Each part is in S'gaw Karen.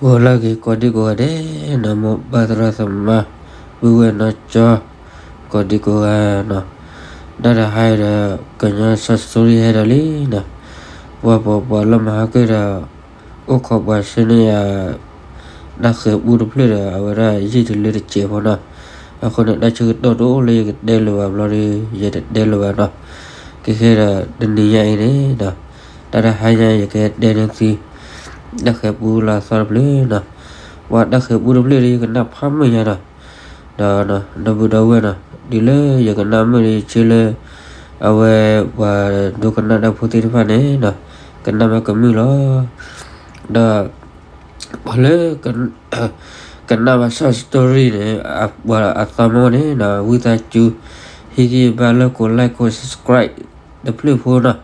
ဂီၤလၢအဂ့ၤ ကိးဒံကိးဂၤဒဲးနီၤ, မိၢ်ပၢ်သရၣ်သမါ ပုၢ်ဝဲၢ်နီၢ်ကၠီ ကိးဒံကိးဂၤနီၤ, တၢ်တဟါအံၤဒီး ကညီ short story ဟဲဒီးလံနီၤ, ပှၤပိာ်ပှၤလၢမဟါကၢၢ်ဒီး အိၣ်ခိးပှၤဆှၢန့ၢ်ယၤ တၢ်ဃဲၤပူတဖျၢၣ်ဒီး အဝဲဒၣ်ယံာ်တလၢတစဲးဖိနီၤ, အဃိန့ၣ် တၢ်ဆၢကတီၢ်တအိၣ်လၢယကတဲလၢၤဘၣ်ဘျီဒီး ယတတဲလၢၤဘၣ်နီၤ, ကဲခဲဒီးတနံၤညါအံၤန့ၣ်နီၤ တၢ်တဟါညါယကတဲန့ၢ်သု တၢ်ဃဲၤပူလၢအသီတဖျၢၣ်နီၤ, ပှၤတၢ်ဃဲၤပူတဖျၢၣ်ဒီး ယကနၣ်ဖးမုာ်ညါနီၤ, ဒီး ဒီပုၢ်ဒီဝဲၢ်နီၤ တုၤလၢယကနၣ်မုာ်ဒီး ယဆၢလၢ အဝဲပှၤဒိကနၣ်တၢ်ဖိသ့ၣ်တဖၣ်န့ၣ်နီၤ ကနၣ်မ့ၢ်ကမုာ်လီၤ, ဒီး ပှၤလၢ ကနၣ်ဘၣ် short story န့ၣ် ပှၤအသီမ့ၢ်အိၣ်န့ၣ်နီၤ ဝံသးစူၤ ဟံးက့ၤဘၣ်လၢကိး like ကိး subscribe တဖျၢၣ်ဖိနီၤ,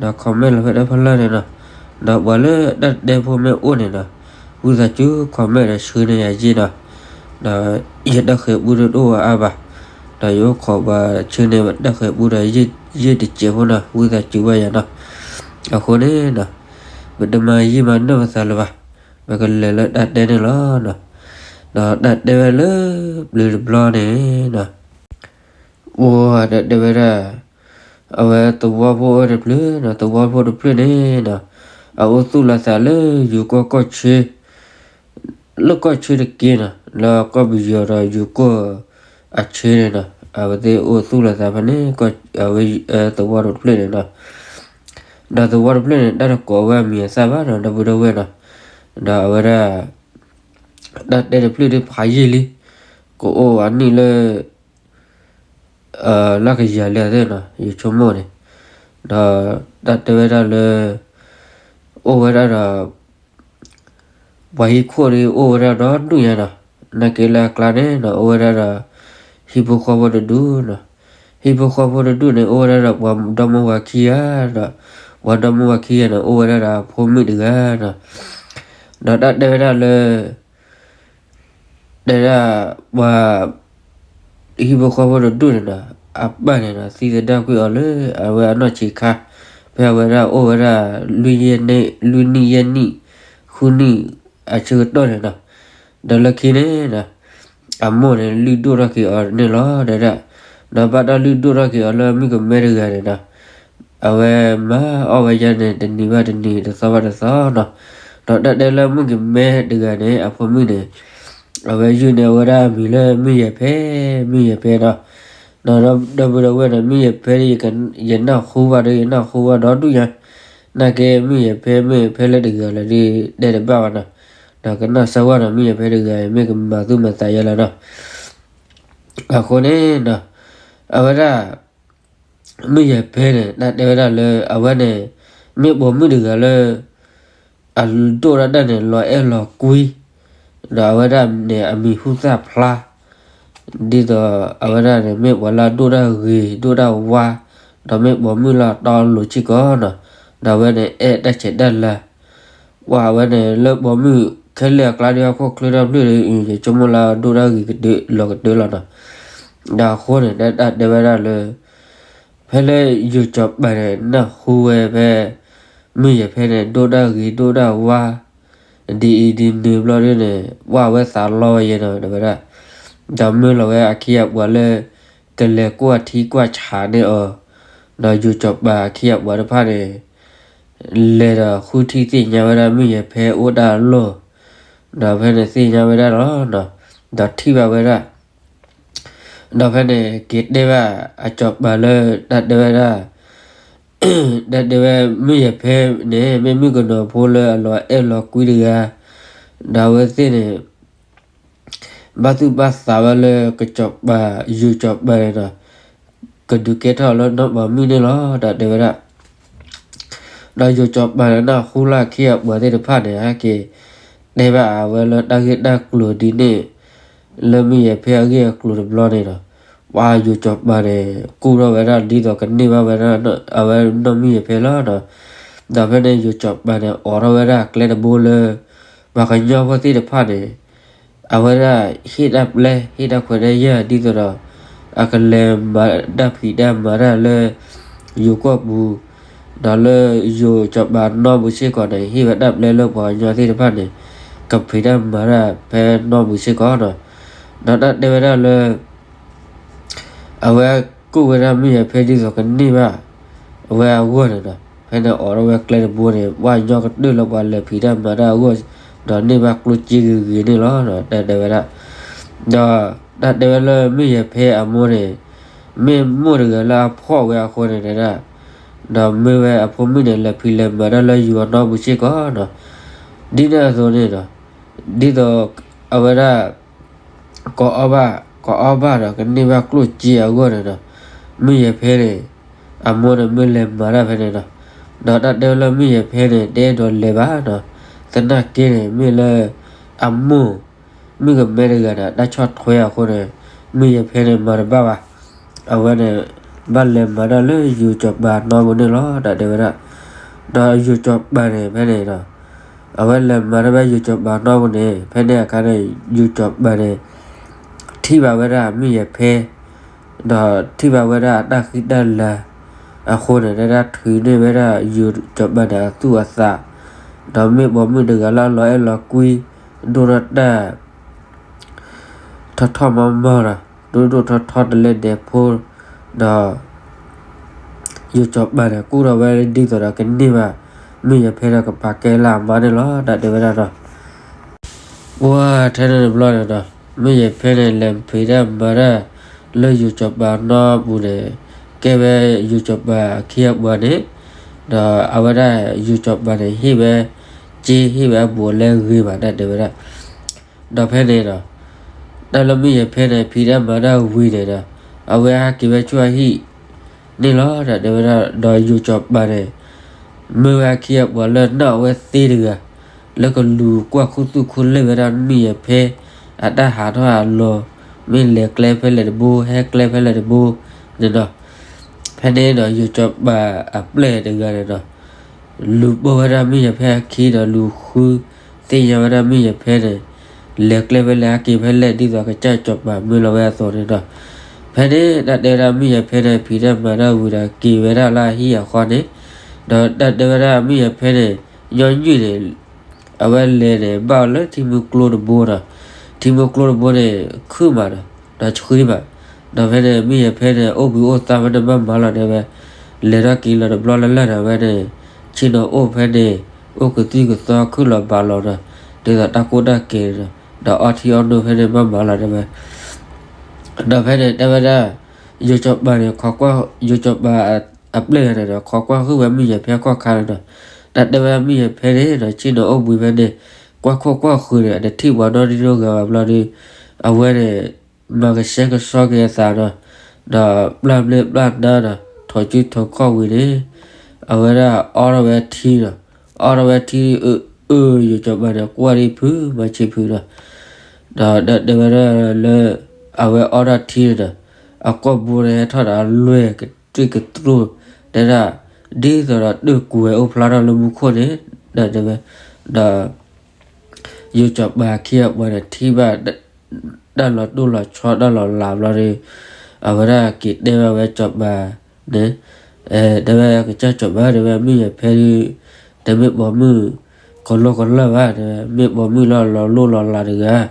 ဒီး comment လီၤဖဲတၢ်ဖီလာ်န့ၣ်နီၤ, ဒီးပှၤလၢတၢ်တဲဖိမ့ၢ်အိၣ်န့ၣ်နီၤ ဝံသးစူၤ comment ဒီးဆှၢန့ၢ်ယၤယ့ၢ်နီၤ, ဒီးယတၢ်ဃဲၤပူတအိၣ်အါဘၣ်, ဒီးယအိၣ်ခိးပှၤဆှၢန့ၢ်တၢ်ဃဲၤပူဒီး ယံာ်တစဲးဖိနီၤ ဝံသးစူၤဘၣ်ယၤနီၤ, အဃိန့ၣ်နီၤ ပတမၤယံာ်မၤနီၢ်ပသးလၢၤဘၣ်, ပကလဲၤလၢတၢ်တဲန့ၣ်လီၤနီၤ, ဒီးတၢ်တဲဝဲလၢပျၢၤတဘျီန့ၣ်နီၤ အိၣ်တၢ်တဲဝဲဒၣ် အဝဲသဝီဖိအိၣ်တဖျၢၣ်နီၤ, သဝီဖိတဖျၢၣ်န့ၣ်နီၤ အအိၣ်သူၣ်လီၤသးလၢယိၤကီၢ်ကီၢ်ဆၢ, လၢကီၢ်ဆၢတက့ၢ်နီၤ, လၢကီၢ်ပယီၤဒီးယိၤကီၢ်အဆၢန့ၣ်နီၤ, အဝဲသ့ၣ်အိၣ်သူၣ်လီၤသးဖဲန့ၣ် အဝဲသဝီတဖျၢၣ်န့ၣ်နီၤ, ဒီးသဝီတဖျၢၣ်န့ၣ် တၢ်တကိးဝဲအမံၤအသၣ်ဘၣ်နီၤ ဒီပုၢ်ဒီဝဲၢ်နီၤ, ဒီးအဝဲဒၣ် တၢ်တဲတဖျၢၣ်ဒ်ဖးယံာ်လံ, ကအိၣ်အနံၣ်လၢ လၢကယၤလံသ့ၣ်နီၤ ယဆိကမိၣ်န့ၣ်, ဒီးတၢ်တဲဝဲဒၣ်လၢ အိၣ်ဝဲဒၣ်ဒီး ပှၤဟံၣ်ခိၣ်ဒီးအိၣ်ဝဲဒၣ်ဒီဒူၣ်ညါနီၤ, နာ်က့လၢအကျါန့ၣ်နီၤ အိၣ်ဝဲဒၣ်ဒီး ဟံၣ်ဖိဃီဖိတဒူၣ်နီၤ, ဟံၣ်ဖိဃီဖိတဒူၣ်န့ၣ် အိၣ်ဝဲဒၣ်ဒီးပှၤဒီမါဝၤခံဂၤ, ဒီးပှၤဒီမါဝၤခံဂၤန့ၣ် အိၣ်ဝဲဒၣ်ဒီးအဖိမုၣ်တဂၤနီၤ, ဒီးတၢ်တဲဝဲဒၣ်လၢ တဲဒၣ် ပှၤ ဟံၣ်ဖိဃီဖိတဒူၣ်န့ၣ်နီၤ အပၢ်န့ၣ်နီၤ သံသဒၣ်ကွံာ်အီၤလၢအဝဲအနီၢ်ဆံးခါ, ဖဲအဝဲဒၣ်အိၣ်ဝဲဒၣ် လွံၢ်နံၣ်ယဲၢ်နံၣ် ဃုနံၣ် အဆၢကတီၢ်န့ၣ်နီၤ, ဒီးလၢခံန့ၣ်နီၤ အမိၢ်န့ၣ်လုၢ်ဒိၣ်ထီၣ်က့ၤအီၤန့ၣ်လီၤ တဲဒၣ်, ဒီးဘၣ်တၢ်လုၢ်ဒိၣ်ထီၣ်က့ၤအီၤလၢမုၣ်ကမဲတဂၤန့ၣ်နီၤ အဝဲမၤအီၣ်ဝဲယါန့ၣ် တနံၤဘၣ်တနံၤ တသီဘၣ်တသီနီၤ, ဒီးတၢ်တဲလၢမုၣ်ကမဲတဂၤန့ၣ် အဖိမုၣ်န့ၣ် အဝဲယုၢ်န့ၢ်အဝဲဒၣ်အမံၤလၢမုၢ်ယဲၤဖဲ, မုၢ်ယဲၤဖဲနီၤ, ဒီးဒီပုၢ်ဒီဝဲၢ်န့ၣ် မုၢ်ယဲၤဖဲ ယနၢ်ဟူဘၣ်ဒီး ယနၢ်ဟူဘၣ်ဒီဒူၣ်ညါ, နာ်က့မုၢ်ယဲၤဖဲ မုၢ်ယဲၤဖဲလၢတဂၤလၢၤဒီး တဲတဘၣ်ဘၣ်နီၤ, ဒီးကနၣ်စၢၤဝဲနီၤ မုၢ်ယဲၤဖဲတဂၤအံၤ မ့ၢ်ကမၤသူၣ်မၤသးယါလၢၤနီၤ, အဃိန့ၣ်နီၤ အဝဲဒၣ် မုၢ်ယဲၤဖဲန့ၣ် တၢ်တဲဝဲဒၣ်လၢ အဝဲန့ၣ် မ့ၢ်ပိာ်မုၣ်တဂၤလၢ အဒိၣ်ဒၣ်တၢ်န့ၣ် လီၤအဲၣ်လီၤကွံ, ဒီးအဝဲဒၣ်န့ၣ် အမံၤဟူသၣ်ဖျါ, ဒ်သိးအဝဲဒၣ်န့ၣ် မ့ၢ်ပှၤလၢအဒိၣ်တၢ်ဂ့ၤ ဒိၣ်တၢ်ဝါ, ဒီးမ့ၢ်ပိာ်မုၣ်လၢအတီအလိၤစ့ၢ်ကီးနီၤ, ဒီးအဝဲန့ၣ် အဲၣ်တၢ်ဆဲးတၢ်လၤ ပှၤအဝဲန့ၣ်လၢပိာ်မုၣ်ခဲလၢာ်အကျါဒ်ဟီၣ်ခိၣ်ချၢတဖျၢၣ်ဒီး ယဆိကမိၣ်လၢအဒိၣ်တၢ်ဂ့ၤကတၢၢ်လီၤကတၢၢ်လီၤနီၤ, ဒီးအဃိန့ၣ် တၢ်တဲဝဲဒၣ်လၢ ဖဲလၢယိၤစီၤပၤန့ၣ် နၢ်ဟူဝဲဖဲ မုၢ်ယဲၤဖဲန့ၣ် ဒိၣ်တၢ်ဂ့ၤဒိၣ်တၢ်ဝါ ဒ်အံၤဒ်နုၤဘျီဒ်န့ၣ် ပှၤဝဲသးလီဝဲယဲနီၤ တဲဝဲဒၣ်, ဒီးမၢလီၤဝဲအခံအပှၤလၢ ကလဲၤကွၢ်ထံကွၢ်ဆးန့ၢ်အီၤ, ဒီးယိၤစီၤပၤအခံအပှၤတဖၣ်န့ၣ် လဲၤဒီးဃုထံၣ်သ့ၣ်ညါဝဲဒၣ် မုၢ်ယဲၤဖဲအိၣ်တၢ်အလီၢ်, ဒီးဖဲန့ၣ်သ့ၣ်ညါဝဲဒၣ်လီၤ, ဒီးထံၣ်ဘၣ်ဝဲဒၣ် ဒီးဖဲန့ၣ် က့ၤတဲဘၣ်အစီၤပၤလၢတၢ်တဲဝဲဒၣ်, တၢ်တဲဝဲမုၢ်ယဲၤဖဲန့ၣ် မ့ၢ်မုၣ်ကနီၤဖိလၢအလီၤအဲၣ်လီၤကွံတဂၤ, ဒီးအဝဲသ့ၣ်န့ၣ် ဘၣ်သူၣ်ဘၣ်သးဝဲလၢကစီၤပၤ ယိၤစီၤပၤန့ၣ်ဒီး ကဒုးကဲထီၣ်လၢနီၢ်ပိာ်မုၣ်န့ၣ်လီၤ ဒီးတဲဝဲဒၣ် ဒီးယိၤစီၤပၤန့ၣ် နၢ်ဟူလၢခံအပှၤသ့ၣ်တဖၣ်န့ၣ် ဟဲက့ၤ တဲဘၣ်အဝဲလၢတၢ်ဂ့ၢ်တၢ်ကျိၤဒ်န့ၣ် လၢမုၢ်ယဲၤဖဲအဂ့ၢ်အကျိၤတဘျီန့ၣ်ဒီး ပှၤယိၤစီၤပၤန့ၣ် ကူၣ်ထီၣ်ဝဲဒၣ်ဒ်သိးကန့ၢ်ဘၣ်ဝဲဒၣ် အဝဲနီၢ်မုၢ်ယဲၤဖဲလီၤဒီး ဒီးဖဲန့ၣ်ယိၤစီၤပၤန့ၣ် အိးထီၣ်ဝဲဒၣ်ကျဲတဘိလၢ ပှၤကညီဖိသ့ၣ်တဖၣ်န့ၣ် အဝဲဒၣ်ဟ့ၣ်တၢ်ပျဲ ဟ့ၣ်တၢ်ခွဲးတၢ်ယာ် ဒ်သိးဒီး အကလဲၤမၤတၢ်ဖံးတၢ်မၤတၢ်လၢ ယိၤကီၢ်ပူၤ, ဒီးလၢယိၤစီၤပၤနီၢ်ပူၤစ့ၢ်ကီးန့ၣ် ဟ့ၣ်ဝဲတၢ်ပျဲလၢပှၤကညီသ့ၣ်တဖၣ်န့ၣ် ကဖံးတၢ်မၤတၢ်ဖဲနီၢ်ပူၤစ့ၢ်ကီးနီၤ. ဒီးတၢ်တဲဝဲဒၣ်လၢ အဝဲကူၣ်ဝဲဒၣ်မုၣ်ယ့ၤဖဲဒ်သိးကန့ၢ်ဘၣ် အဝဲအဂီၢ်န့ၣ်ဒီး ဖဲန့ၣ်အိးထီၣ်ဝဲကျဲတဘိန့ၣ် ပှၤညီကတၢၢ်လၢပှၤလဲၤဖံးတၢ်မၤတၢ်အဂီၢ် ဒီးန့ၢ်ဘၣ်ကျိၣ်စ့ဂ့ၤဂ့ၤန့ၣ်လီၤ. တၢ်တဲဝဲဒၣ် ဒီးတၢ်တဲဝဲလၢမုၣ်ယ့ၤဖဲအမိၢ်န့ၣ် မ့ၢ်မိၢ်တဂၤလၢအဖှီၣ်ဝဲအဃိန့ၣ်တဲဒၣ် ဒီးမ့ၢ်ဝဲအဖိမုၣ်န့ၣ် လဲၤဖံးလဲၤမၤတၢ်လၢယိၤအနီၢ်ပူၤစ့ၢ်ကီးနီၤ. ဒ်န့ၣ်အသိးန့ၣ်ဒီး ဒ်သိးအဝဲဒၣ် ကအီၣ်ဘၣ် ကအီၣ်ဘၣ်ဒီးကန့ၢ်ဘၣ်ကျိၣ်စ့အဂီၢ်န့ၣ်ဒီး မုၣ်ယ့ၤဖဲန့ၣ် အမိၢ်န့ၣ်မ့ၢ်လဲၤမၤတၢ်ဖဲန့ၣ်ဒီး ဒီးတၢ်တဲဝဲလၢမုၣ်ယ့ၤဖဲန့ၣ် တအဲၣ်ဒိးလဲၤဘၣ်နီၤ. သနာ်က့န့ၣ် မ့ၢ်လၢ အမိၢ် မုၣ်ကမဲတဂၤန့ၣ် တၢ်ဆီၣ်ထွဲအဃိန့ၣ် မုၣ်ယ့ၤဖဲန့ၣ်မၤတဘၣ်ဘၣ်. အဝဲန့ၣ် ဘၣ်လဲၤမၤတၢ်လၢယိၤစီၤပၤနီၢ်ပူၤန့ၣ်လီၤ. တၢ်တဲဝဲဒၣ် ဒီးယိၤစီၤပၤန့ၣ်ဖဲန့ၣ်ဒီး အဝဲလဲၤမၤတၢ်ဖဲယိၤစီၤပၤနီၢ်ပူၤန့ၣ် ဖဲန့ၣ်အခါန့ၣ် ယိၤစီၤပၤန့ၣ် ထံၣ်ဘၣ်ဝဲဒၣ်မုၣ်ယ့ၤဖဲ ဒီးထံၣ်ဘၣ်ဝဲဒၣ်အတၢ်ဃံတၢ်လၤအဃိန့ၣ် တဲဒၣ်ထုးန့ၢ်ဝဲဒၣ်ယိၤစီၤပၤန့ၣ်အသူၣ်အသး, ဒီးမ့ၢ်ပိာ်မုၣ်တဂၤလၢအလီၤအဲၣ်လီၤကွံ ဒိၣ်ထီၣ်တၢ် ထီၣ်ထီၣ်မီၢ်မီၢ်ဒီး ဒိၣ်ဒိၣ်ထီၣ်ထီၣ်တလဲဒဲးဖိ ဒီး ယိၤစီၤပၤန့ၣ် ကူၣ်ထီၣ်ဝဲဒ်သိးဒီးကန့ၢ်ဘၣ် မုၣ်ယ့ၤဖဲဒီးကပာ်ကဲလၢအမါန့ၣ်လီၤ. တၢ်တဲဝဲဒၣ်ဒီး ပှၢ်ထဲန့ၣ်တဘျီန့ၣ်ဒီး မုၣ်ယ့ၤဖဲန့ၣ် လဲၤဖံးတၢ်မၤတၢ်လၢယိၤစီၤပၤနီၢ်ပူၤန့ၣ် ကဲဝဲယိၤစီၤပၤအခ့အပှၤန့ၣ်, ဒီးအဝဲဒၣ်ယိၤစီၤပၤန့ၣ် ဟ့ၣ်ဝဲ စ့ဟ့ၣ်ဝဲအဘူးအလဲဂ့ၤဘၣ် တၢ်တဲဝဲဒၣ်. ဒီးဖဲန့ၣ်ဒီး တၢ်လၢမုၣ်ယ့ၤဖဲန့ၣ် ဖံးတၢ်မၤတၢ်ဝံၤန့ၣ်ဒီး အဝဲဟဲက့ၤဝဲဆူအဟံၣ်န့ၣ်လီၤ. တၢ်တဲဝဲဒၣ် ဒီးယိၤစီၤပၤန့ၣ် မ့ၢ်ဝဲအခ့အပှၤလၢနာ်အဝဲသ့တဂၤ လၢကလူၤကွၢ်ခူသူၣ်ခူလ့ၢ်ဝဲဒၣ်မုၣ်ယ့ၤဖဲ အတၢ်ဟးထီၣ်အလီၤ, မ့ၢ်လဲၤကျဲဖဲလဲၣ်တဘိ ဟဲကျဲဖဲလဲၣ်တဘိန့ၣ်ဒီး ဖဲန့ၣ်ဒီး ယိၤစီၤပၤအပျဲၢ်တဂၤန့ၣ်ဒီး လူၤပိာ်ဝဲဒၣ်မုၣ်ယ့ၤဖဲအခံဒီး လူၤဃုသ့ၣ်ညါဝဲဒၣ်မုၣ်ယ့ၤဖဲန့ၣ် လဲၤကျဲဖဲလဲၣ် ဟဲက့ၤဖဲလဲၣ် ဒ်သိးကစၢ်စီၤပၤမၢလီၤဝဲအသိးန့ၣ်ဒီး ဖဲန့ၣ် တၢ်တဲဝဲဒၣ်မုၣ်ယ့ၤဖဲန့ၣ် ဖံးတၢ်မၤတၢ်ဝံၤဒီး က့ၤဝဲဒၣ်လၢအဟံၣ်အဃီန့ၣ်, ဒီးတၢ်တဲဝဲဒၣ်မုၣ်ယ့ၤဖဲန့ၣ် ညီနုၢ်န့ၣ် အဝဲလဲၤန့ၣ် ဘၣ်အီၤလၢထံမုၢ်ကျိတဘိဒီး ထံမုၢ်ကျိတဘိန့ၣ် ခုၣ်မးဒီး ဒီးဆှံဘၣ်, ဒီးဖဲန့ၣ် မုၣ်ယ့ၤဖဲန့ၣ် အိၣ်ဘှံးအိၣ်သါဖဲန့ၣ် ဘၣ်မၤလီၤတဲဝဲ, လဲၤထီၣ်က့ၤလီၤတဘျီလၢ်လၢ်န့ၣ် အဝဲန့ၣ် ဆ့ၣ်နီၤအိၣ်ဖဲန့ၣ် အိၣ်ကသံၣ်ကသီ ခုၣ်လီၤဘၣ်လီၤဒီး ဒ်သိးတၢ်ကိၢ်တၢ်ဂီၤန့ၣ်ဒီး ဒီးအီထံအီနိဖဲန့ၣ် ဘၣ်မၤလီၤတဲဝဲ ဒီးဖဲန့ၣ် တဲဝဲဒၣ် ယိၤစီၤပၤန့ၣ် ခိးကွၢ် ယိၤစီၤပၤအပျဲၢ်ဂၤန့ၣ်ဒီး ခိးကွၢ်ဟုၣ်ဝဲမုၣ်ယ့ၤဖဲခီၣ်ခါန့ၣ်ဒီး တၢ်တဲဝဲမုၣ်ယ့ၤဖဲန့ၣ်ဒီး ဆ့ၣ်နီၤအိၣ်ဘှံးဖဲန့ၣ် ကွၢ်ခိၣ်ကွၢ်ဃၢၤန့ၣ် အတထံၣ်ပှၤနီတဂၤဘၣ်ဘျီဒီး အဝဲန့ၣ် မၤကဆှဲကဆှီက့ၤအသးဒီး ဒီးပျၢ်မ့ၢ်ပျၢ်နါဒီး ထိးစုထိးခီၣ်ဝံၤန့ၣ် အဝဲဒၣ်အီထီၣ်ဝဲထံဒီး အီထီၣ်ဝဲထံ အၢ အၢ ယိၤစီၤပၤန့ၣ် ကွၢ်ဒံးဖုးမၤဆံးဖုးဒီး ဒီးတဲဝဲဒၣ်လၢ အဝဲအီထီၣ်ထံန့ၣ်ဒီး အကိာ်ဘိန့ၣ်ဟဲထီၣ်ဒီးအလွဲၢ်ကတြံၣ်ကတြိၣ် တဲဒၣ် ဒ်သိးဒီးတၢ်ကွဲၤအိၣ်ဖျါထီၣ်လၢမူခိၣ်န့ၣ် ဒီးတဲဝဲ ဒီး ယိၤစီၤပၤအခ့အပှၤန့ၣ် ထံၣ်ဘၣ် တၢ်လီၤတိၢ်လီၤဆီတၢ်လီၤလးဘျီဒီး အဝဲဒၣ်က့ၤတဲဘၣ်ဝဲစီၤပၤန့ၣ် တဲဝဲ ကစၢ်စီၤပၤ တဲဝဲ မုၣ်ယ့ၤဖဲဒုး တမ့ၢ်ပိာ်မုၣ်ကလီကလီဘၣ် တဲဝဲ မ့ၢ်ပိာ်မုၣ်လၢအလီၤလိၢ်လီၤလး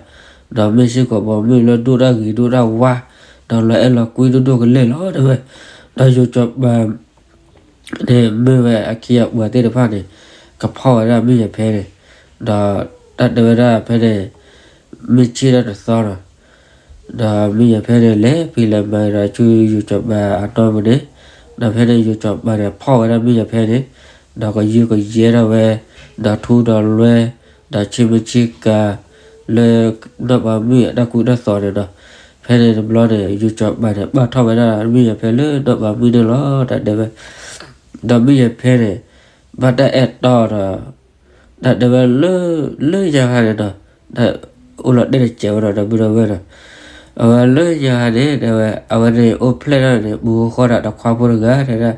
တဂၤ ဒီးမ့ၢ်စ့ၢ်ကီးပိာ်မုၣ်လၢဒိၣ်တၢ်ဂ့ၤဒိၣ်တၢ်ဝါ ဒီးလီၤအဲၣ်လီၤကွံဒိၣ်ဒိၣ်ကလဲာ်လီၤ တဲဝဲ ဒီးယိၤစီၤပၤ န့ၣ်မ့ၢ်ဝဲအခ့အပှၤသ့ၣ်တဖၣ်န့ၣ် ကဖီၣ်ဝဲဒၣ်မုၣ်ယ့ၤဖဲန့ၣ် ဒီးတၢ်တဲဝဲဒၣ်ဖဲန့ၣ် မုၢ်ဆ့ၣ်ထီၣ်တသီဒီး ဒီးမုၣ်ယ့ၤဖဲန့ၣ် လဲၤဖံးလဲၤမၤဒီးဆူယိၤစီၤပၤအနီၢ်ပူၤန့ၣ် ဒီးဖဲန့ၣ်ယိၤစီၤပၤန့ၣ် ဖီၣ်ဝဲဒၣ်မုၣ်ယ့ၤဖဲန့ၣ် ဒီးကယုၢ်ကယဲထီၣ်ဝဲ ဒီးထူဒီးလွဲ ဒီးဆ့မုၢ်ဆ့ကၤ လၢနီၢ်ပၤမုၣ်အတၢ်ကူတၢ်သိးန့ၣ်ဒီး ဖဲန့ၣ်တဘျီန့ၣ် ယိၤစီၤပၤန့ၣ် ပာ်ထီၣ်ဝဲဒၣ်မုၣ်ယ့ၤဖဲလၢနီၢ်ပၤမုၣ်န့ၣ်လီၤ တၢ်တဲဝဲ ဒီးမုၣ်ယ့ၤဖဲန့ၣ် ဘၣ်တၢ်အဲၣ်တီဒီး တၢ်တဲဝဲလၢ လၢညါခါန့ၣ်ဒီး အိၣ်လီၤတဲာ်တစဲးဝဲဒီး ဒီပုၢ်ဒီဝဲၢ်ဒီး အဝဲလၢညါခါန့ၣ် တဲဝဲ အဝဲန့ၣ်အိၣ်ဖျဲၣ်ထီၣ်န့ၣ် ပူၤဃီဒီးတခွါဖိတဂၤ တဲဒၣ်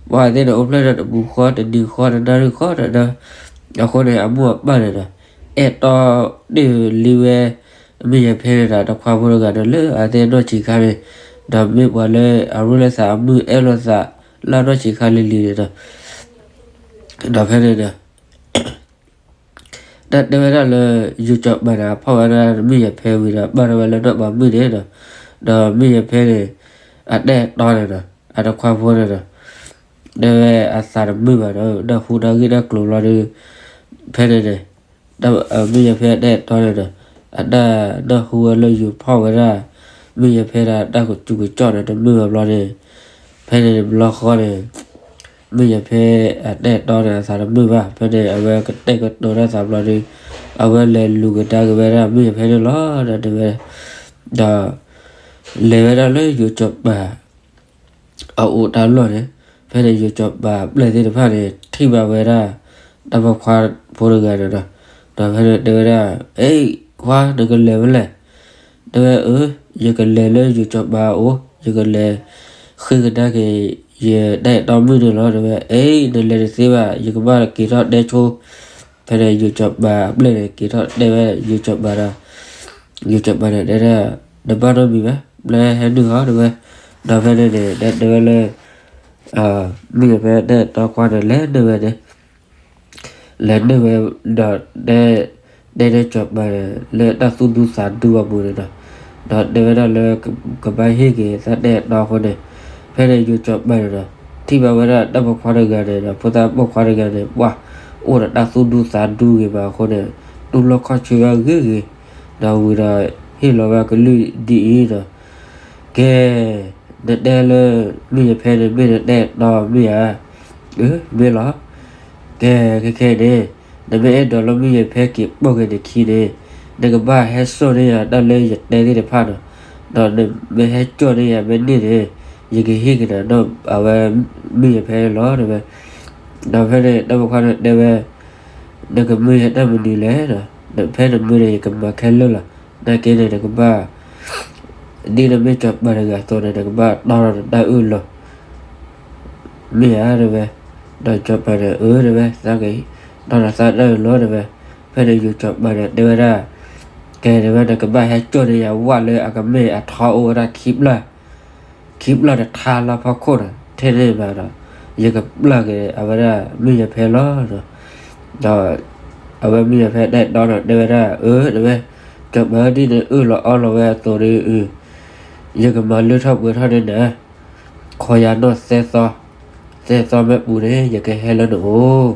ပှၤသ့ၣ်န့ၣ် အိၣ်ဖျဲၣ်ထီၣ်တပူၤဃီ တနံၤဃီ တနၣ်ရံၣ်ဃီဒီး အဃိန့ၣ် အမိၢ်အပၢ်န့ၣ်ဒီး အဲၣ်တီဒၣ်လံဝဲ မုၣ်ယ့ၤဖဲန့ၣ်ဒီး တခွါဖိတဂၤန့ၣ် လၢအသ့ၣ်နီၢ်ဆံးခါန့ၣ် ဒီးမ့ၢ်ပှၤလၢအရ့လိာ်သး အမုၢ်အဲၣ်လိာ်သး လၢအနီၢ်ဆံးခါလံၤလံၤန့ၣ်ဒီး ဒီးဖဲန့ၣ်ဒီး တၢ်တဲဝဲဒၣ်လၢ ယိၤကၠီၤပၤန့ၣ် အဖီၣ်ဝဲဒၣ်မုၣ်ယဲၤဖဲဝံၤဒီး ဘၣ်ထီၣ်ဝဲလၢနီၢ်ပၤမုၣ်န့ၣ်ဒီး, ဒီးမုၣ်ယဲၤဖဲန့ၣ် အတၢ်အဲၣ်တီန့ၣ်ဒီး အတခွါဖိန့ၣ်ဒီး တဲဝဲအသးတမုာ်ဘၣ်ဒီး နၢ်ဟူတၢ်ဂ့ၢ်တၢ်ကျိၤဘျီဒီး ဖဲန့ၣ်န့ၣ် မုၣ်ယဲၤဖဲအတၢ်အဲၣ်တီန့ၣ်ဒီး အတၢ်နၢ်ဟူဝဲလၢယိၤဖီၣ်ဝဲဒၣ် မုၣ်ယဲၤဖဲဒၣ်တၢ်ကစူးကစီၣ်န့ၣ် တမုာ်ဘၣ်ဘျီန့ၣ်, ဖဲန့ၣ်တဘျီဃီန့ၣ် မုၣ်ယဲၤဖဲအတၢ်အဲၣ်တီန့ၣ် အသးတမုာ်ဘၣ်. ဖဲန့ၣ် အဝဲကတဲာ်ကတီၤတၢ်သးဘျီဒီး အဝဲလဲၤလူၤကဒါက့ၤဝဲဒၣ်မုၣ်ယဲၤဖဲန့ၣ်လီၤ. ဒီးတဲဝဲ ဒီး လဲၤဝဲဒၣ်လၢယိၤကၠီၤပၤ အအိၣ်တၢ်လီၢ်န့ၣ်, ဖဲန့ၣ်ယိၤကၠီၤပၤအပျဲၢ်သ့ၣ်တဖၣ်န့ၣ် ထံၣ်ဘၣ်ဝဲဒၣ် တၢ်ပိာ်ခွါဖိတဂၤန့ၣ်ဒီး, ဒီးဖဲန့ၣ်တဲဝဲဒၣ်, အ့ ခွါ နကလဲၤဖဲလဲၣ်. တဲဝဲ အၢ ယကလဲၤလၢယိၤကၠီၤပၤအအိၣ်, ယကလဲၤဃ့ကဒါက့ၤ ယတၢ်အဲၣ်တီမုၣ်န့ၣ်လီၤ. တဲဝဲ အ့ နလဲၤတသ့ဘၣ်, ယကဘၣ်က့ၤထီၣ်တဲဆိ ဖဲန့ၣ်ယိၤကၠီၤပၤအပျဲၢ်န့ၣ် က့ၤထီၣ်တဲဝဲယိၤကၠီၤပၤဒီး, ယိၤကၠီၤပၤန့ၣ်တဲဒၣ်, နဘၣ်နီတမံၤဘၣ်, ပျဲဟဲနုာ်ဟီ တဲဝဲ. ဒီးဖဲန့ၣ်န့ၣ် တဲတဲဝဲလၢ မုၣ်ယဲၤဖဲတၢ်အဲၣ်တီခွါန့ၣ် လဲၤနုာ်ဝဲန့ၣ် လဲၤနုာ်ဝဲဒီး တဲ တဲန့ၢ်ကၠီၤပၤန့ၣ် လၢတၢ်သူၣ်ဒူသးဒူအပူၤန့ၣ်ဒီး, ဒီးတဲဝဲဒၣ်လၢ ကဘၣ်ဟ့ၣ်က့ၤတၢ်အဲၣ်တီအဃိန့ၣ်, ဖဲန့ၣ်ယိၤကၠီၤပၤန့ၣ်ဒီး ထံၣ်ဘၣ်ဝဲဒၣ်တၢ်ပိာ်ခွါတဂၤန့ၣ်ဒီး ဖိသၣ်ပိာ်ခွါတဂၤန့ၣ် ပှၤ အိၣ်ဒီးတၢ်သူၣ်ဒူသးဒူဂ့ၤမးအဃိန့ၣ်, တူၢ်လိာ်ခီၣ်ဆၢဝဲဂ့ၤဂ့ၤ, ဒီးဝံၤဒီး ဟ့ၣ်လီၤဝဲကလုၢ်ဒ်အံၤဒီး ကဲ, နတဲလၢ မုၣ်ယဲၤဖဲန့ၣ် မ့ၢ်နတၢ်အဲၣ်တီမ့ၢ်ဧါ. အၢ မ့ၢ်လီၤ. ကဲ ခဲခဲအံၤန့ၣ် နမ့ၢ်အဲၣ်ဒိးလၢမုၣ်ယဲၤဖဲက့ၤပိာ်က့ၤနခံန့ၣ်, နကဘၣ်ဟဲစိာ်န့ၢ်ယၤတၢ်လၢယတဲသ့ၣ်တဖၣ်ဒီး, ဒီးနမ့ၢ်ဟဲစိာ်န့ၢ်ယၤမ့ၢ်န့ၢ်န့ၣ်, ယကဟ့ၣ်က့ၤနၤနီၢ်အဝဲ မုၣ်ယဲၤဖဲန့ၣ်လီၤ တဲဝဲ. ဒီးဖဲန့ၣ် တၢ်ပိာ်ခွါန့ၣ်တဲဝဲ, နကမၢယၤတၢ်မနုၤလဲၣ်ဒီး, ဖဲနမၢန့ၣ် ယကမၤခဲလၢာ်လီၤ. နာ်က့န့ၣ် နကဘၣ် ဒ်နမ့ၢ်ကၠီၤပၤတဂၤအသိးန့ၣ် နကဘၣ်တီထီၣ်နတၢ်အၢၣ်လီၤ မ့ၢ်ဧါ တဲဝဲ. ဒီးကၠီၤပၤန့ၣ် အၢ တဲဝဲ, သးကတီထီၣ်သးတၢ်အၢၣ်လီၤ တဲဝဲ. ဖဲန့ၣ်ယိၤကၠီၤပၤန့ၣ် တဲဝဲဒၣ်, ကဲ တဲဝဲ နကဘၣ်ဟဲစိာ်န့ၢ်ယၤဝၣ်လၢအကမ့ၢ်အထီအိၣ်ဝဲဒၣ်ခံဖျၢၣ် ခံဖျၢၣ်တထါလၢဖီခိၣ်န့ၣ် ထဲန့ၣ်ဘၣ်ဒီး ယကပျၢ်က့ၤအဝဲဒၣ်မုၣ်ယဲၤဖဲလီၤ. ဒီးအဝဲမုၣ်ယဲၤဖဲတၢ်အဲၣ်တီန့ၣ် တဲဝဲဒၣ်, အၢ တဲဝဲ, ကၠီၤပၤဧၢ ဒ်နအၢၣ်လီၤအီလီၤဝဲအသိးဒီး ယကမၤလၢထီၣ်ပှဲၤထီၣ်န့ၢ်နၤ ခီယၤနီၢ်သၢသီ, သၢသီမ့ၢ်ပူၤန့ၣ် ယကဟဲလၢနအိၣ်.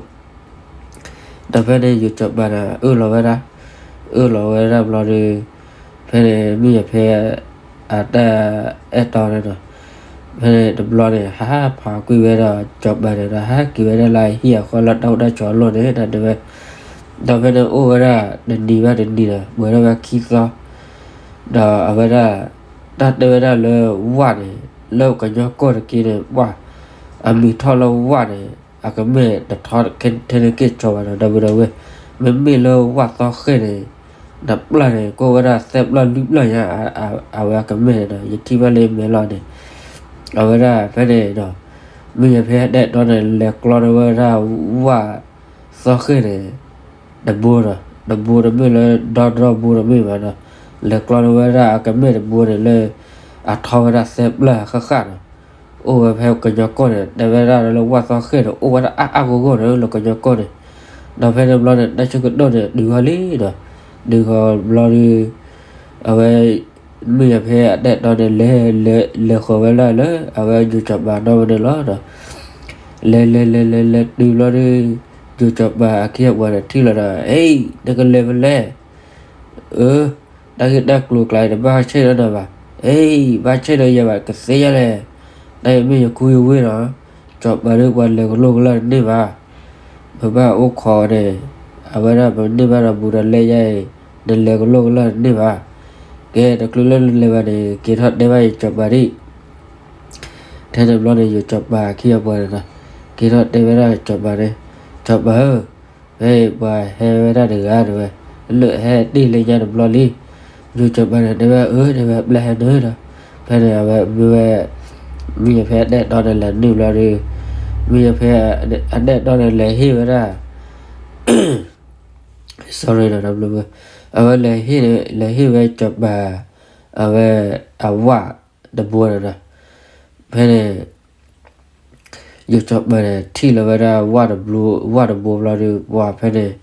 ဒီးဖဲန့ၣ်ယိၤကၠီၤပၤန့ၣ် အၢၣ်လီၤဝဲဒၣ်, အၢၣ်လီၤဝဲဒၣ်ဘျီဒီး ဖဲန့ၣ်မုၣ်ယဲၤဖဲ အတၢ်အဲၣ်တီန့ၣ်ဒီး ဖဲန့ၣ်တဘျီန့ၣ် ဟးဖးကွံာ်ဝဲဒီးကၠီၤပၤန့ၣ်ဒီး ဟးက့ၤဝဲဒၣ်လၢအဟံၣ်အဃီလၢတၢ်အိၣ်တၢ်ဆိးအလီၢ်န့ၣ် တၢ်တဲဝဲ. ဒီးဖဲန့ၣ်အိၣ်ဝဲဒၣ်တနံၤဘၣ်တနံၤဒီး ပှဲၤထီၣ်ဝဲခံသီ, ဒီးအဝဲဒၣ် တၢ်တဲဝဲဒၣ်လၢဝၣ်န့ၣ် လၢကညီကီၢ်တက့ၢ်န့ၣ် ပှၤ အမံၤထီၣ်လၢဝၣ်န့ၣ် အကမ့ၢ်တထီထဲန့ၣ်က့ၢ်ကၠီၤဘၣ်ဒီး ဒီပုၢ်ဒီဝဲၢ်, မ့မ့ၢ်လၢဝၣ်သီဃဲၣ်န့ၣ် တပျၢ်န့ၣ် ကအိၣ်ဝဲဒၣ်သၢပျၢ်လွံၢ်ပျၢ်ညါ အဝဲအကမ့ၢ်န့ၣ်ဒီး ယထံၣ်ဘၣ်လၢမဲာ်လီၤန့ၣ်, အဝဲဒၣ်ဖဲန့ၣ်ဒီး မုၣ်ယဲၤဖဲအတၢ်အဲၣ်တီန့ၣ် လဲၤကျီန့ၢ်ဝဲဒၣ်ဝၣ်သီဃဲၣ်န့ၣ် တဘိဒီး တဘိတမ့ၢ်လၢဒီဒီဘိတမ့ၢ်ဘၣ်ဒီး လဲၤကျီန့ၢ်ဝဲဒၣ်အကမ့ၢ်တဘိန့ၣ်လၢ အထီဝဲဒၣ်သၢပျၢ်ဃၣ်ဃၣ်ဒီး အိၣ်ဝဲဖဲကညီကီၢ်န့ၣ် တဲဝဲဒၣ်လၢဝၣ်သီဃဲၣ်န့ၣ် အိၣ်ဝဲဒၣ်အါအါဂီၢ်ဂီၢ်န့ၣ်လၢကညီကီၢ်န့ၣ်, ဒီးဖဲန့ၣ်ဘျီန့ၣ် တၢ်ဆၢကတီၢ်န့ၣ် တုၤဃီၤလံဒီး တုၤဃီၤဘျီဒီး အဝဲ မုၣ်ယဲၤဖဲအတၢ်အဲၣ်တီန့ၣ် လဲၤ လဲၤ လဲၤဃီၤဝဲဒၣ်လၢ အဝဲယိၤကၠီၤပၤနီၢ်ဝဲန့ၣ်လီၤဒီး လဲၤ လဲၤ လဲၤ လဲၤ လဲၤတုၤဘျီဒီး ယိၤကၠီၤပၤအခံအပှၤန့ၣ် ထံၣ်လီၤဒီး အ့ နကလဲၤဖဲလဲၣ်, အၢ တၢ်ဂ့ၢ်တၢ်ကျိၤကျါအံၤ တဘၣ်ဆဲၣ်နီၤနၤဘၣ်, အ့ ဘၣ်ဆဲၣ်နီၤယၤဘၣ် ကသ့ယဲလဲၣ်, တၢ်အံၤမ့ၢ်ယခူယဝ့ၢ်နီၤ, ကၠီၤပၤဒီးပှၤလဲၤကလိာ်ကလၢ်တန့ၢ်ဘၣ် ပဘၣ်အိၣ်ခိးန့ၣ်, အဝဲဒၣ်ပန့ၢ်ဘၣ်ဒီးဘူးဒီးလဲယါအံၤ, နလဲၤကလိာ်ကလၢ်တန့ၢ်ဘၣ်. ကဲ တချုးလၢနလဲၤဘၣ်န့ၣ် က့ၤထီၣ်တဲဘၣ်ယကၠီၤပၤဒံး. ထဲန့ၣ်ဘျီန့ၣ် ယိၤကၠီၤပၤခံဂၤပှၤန့ၣ်ဒီး က့ၤထီၣ်တဲဝဲဒၣ်ကၠီၤပၤန့ၣ်, ကၠီၤပၤဧၢ, ဖဲပှၤဟဲဝဲဒၣ်တဂၤတဲဝဲ, လၢဟဲတ့ၢ်လၢညါတဘျီလံ. ယိၤကၠီၤပၤန့ၣ်တဲဝဲ အၢ တဲဝဲ ပျဲဟဲနုာ်ဒီး ဖဲန့ၣ် အဝဲမ့ၢ်ဝဲ မုၣ်ယဲၤဖဲအတၢ်အဲၣ်တီန့ၣ်လဲၤနုာ်ဘျီဒီး မုၣ်ယဲၤဖဲအတၢ်အဲၣ်တီန့ၣ်လဲၤဟ့ၣ်ဝဲဒၣ် sorry ဒီး အဝဲလဲၤဟ့ၣ် လဲၤဟ့ၣ်ဝဲကၠီၤပၤ အဝဲ အဝၣ်တဘိန့ၣ်ဒီး ဖဲန့ၣ် ယိၤကၠီၤပၤန့ၣ် ထံၣ်လီၤဝဲဒၣ်ဝၣ်တဘိ ဝၣ်တဘိဘျီဒီး ပှၤဖဲန့ၣ်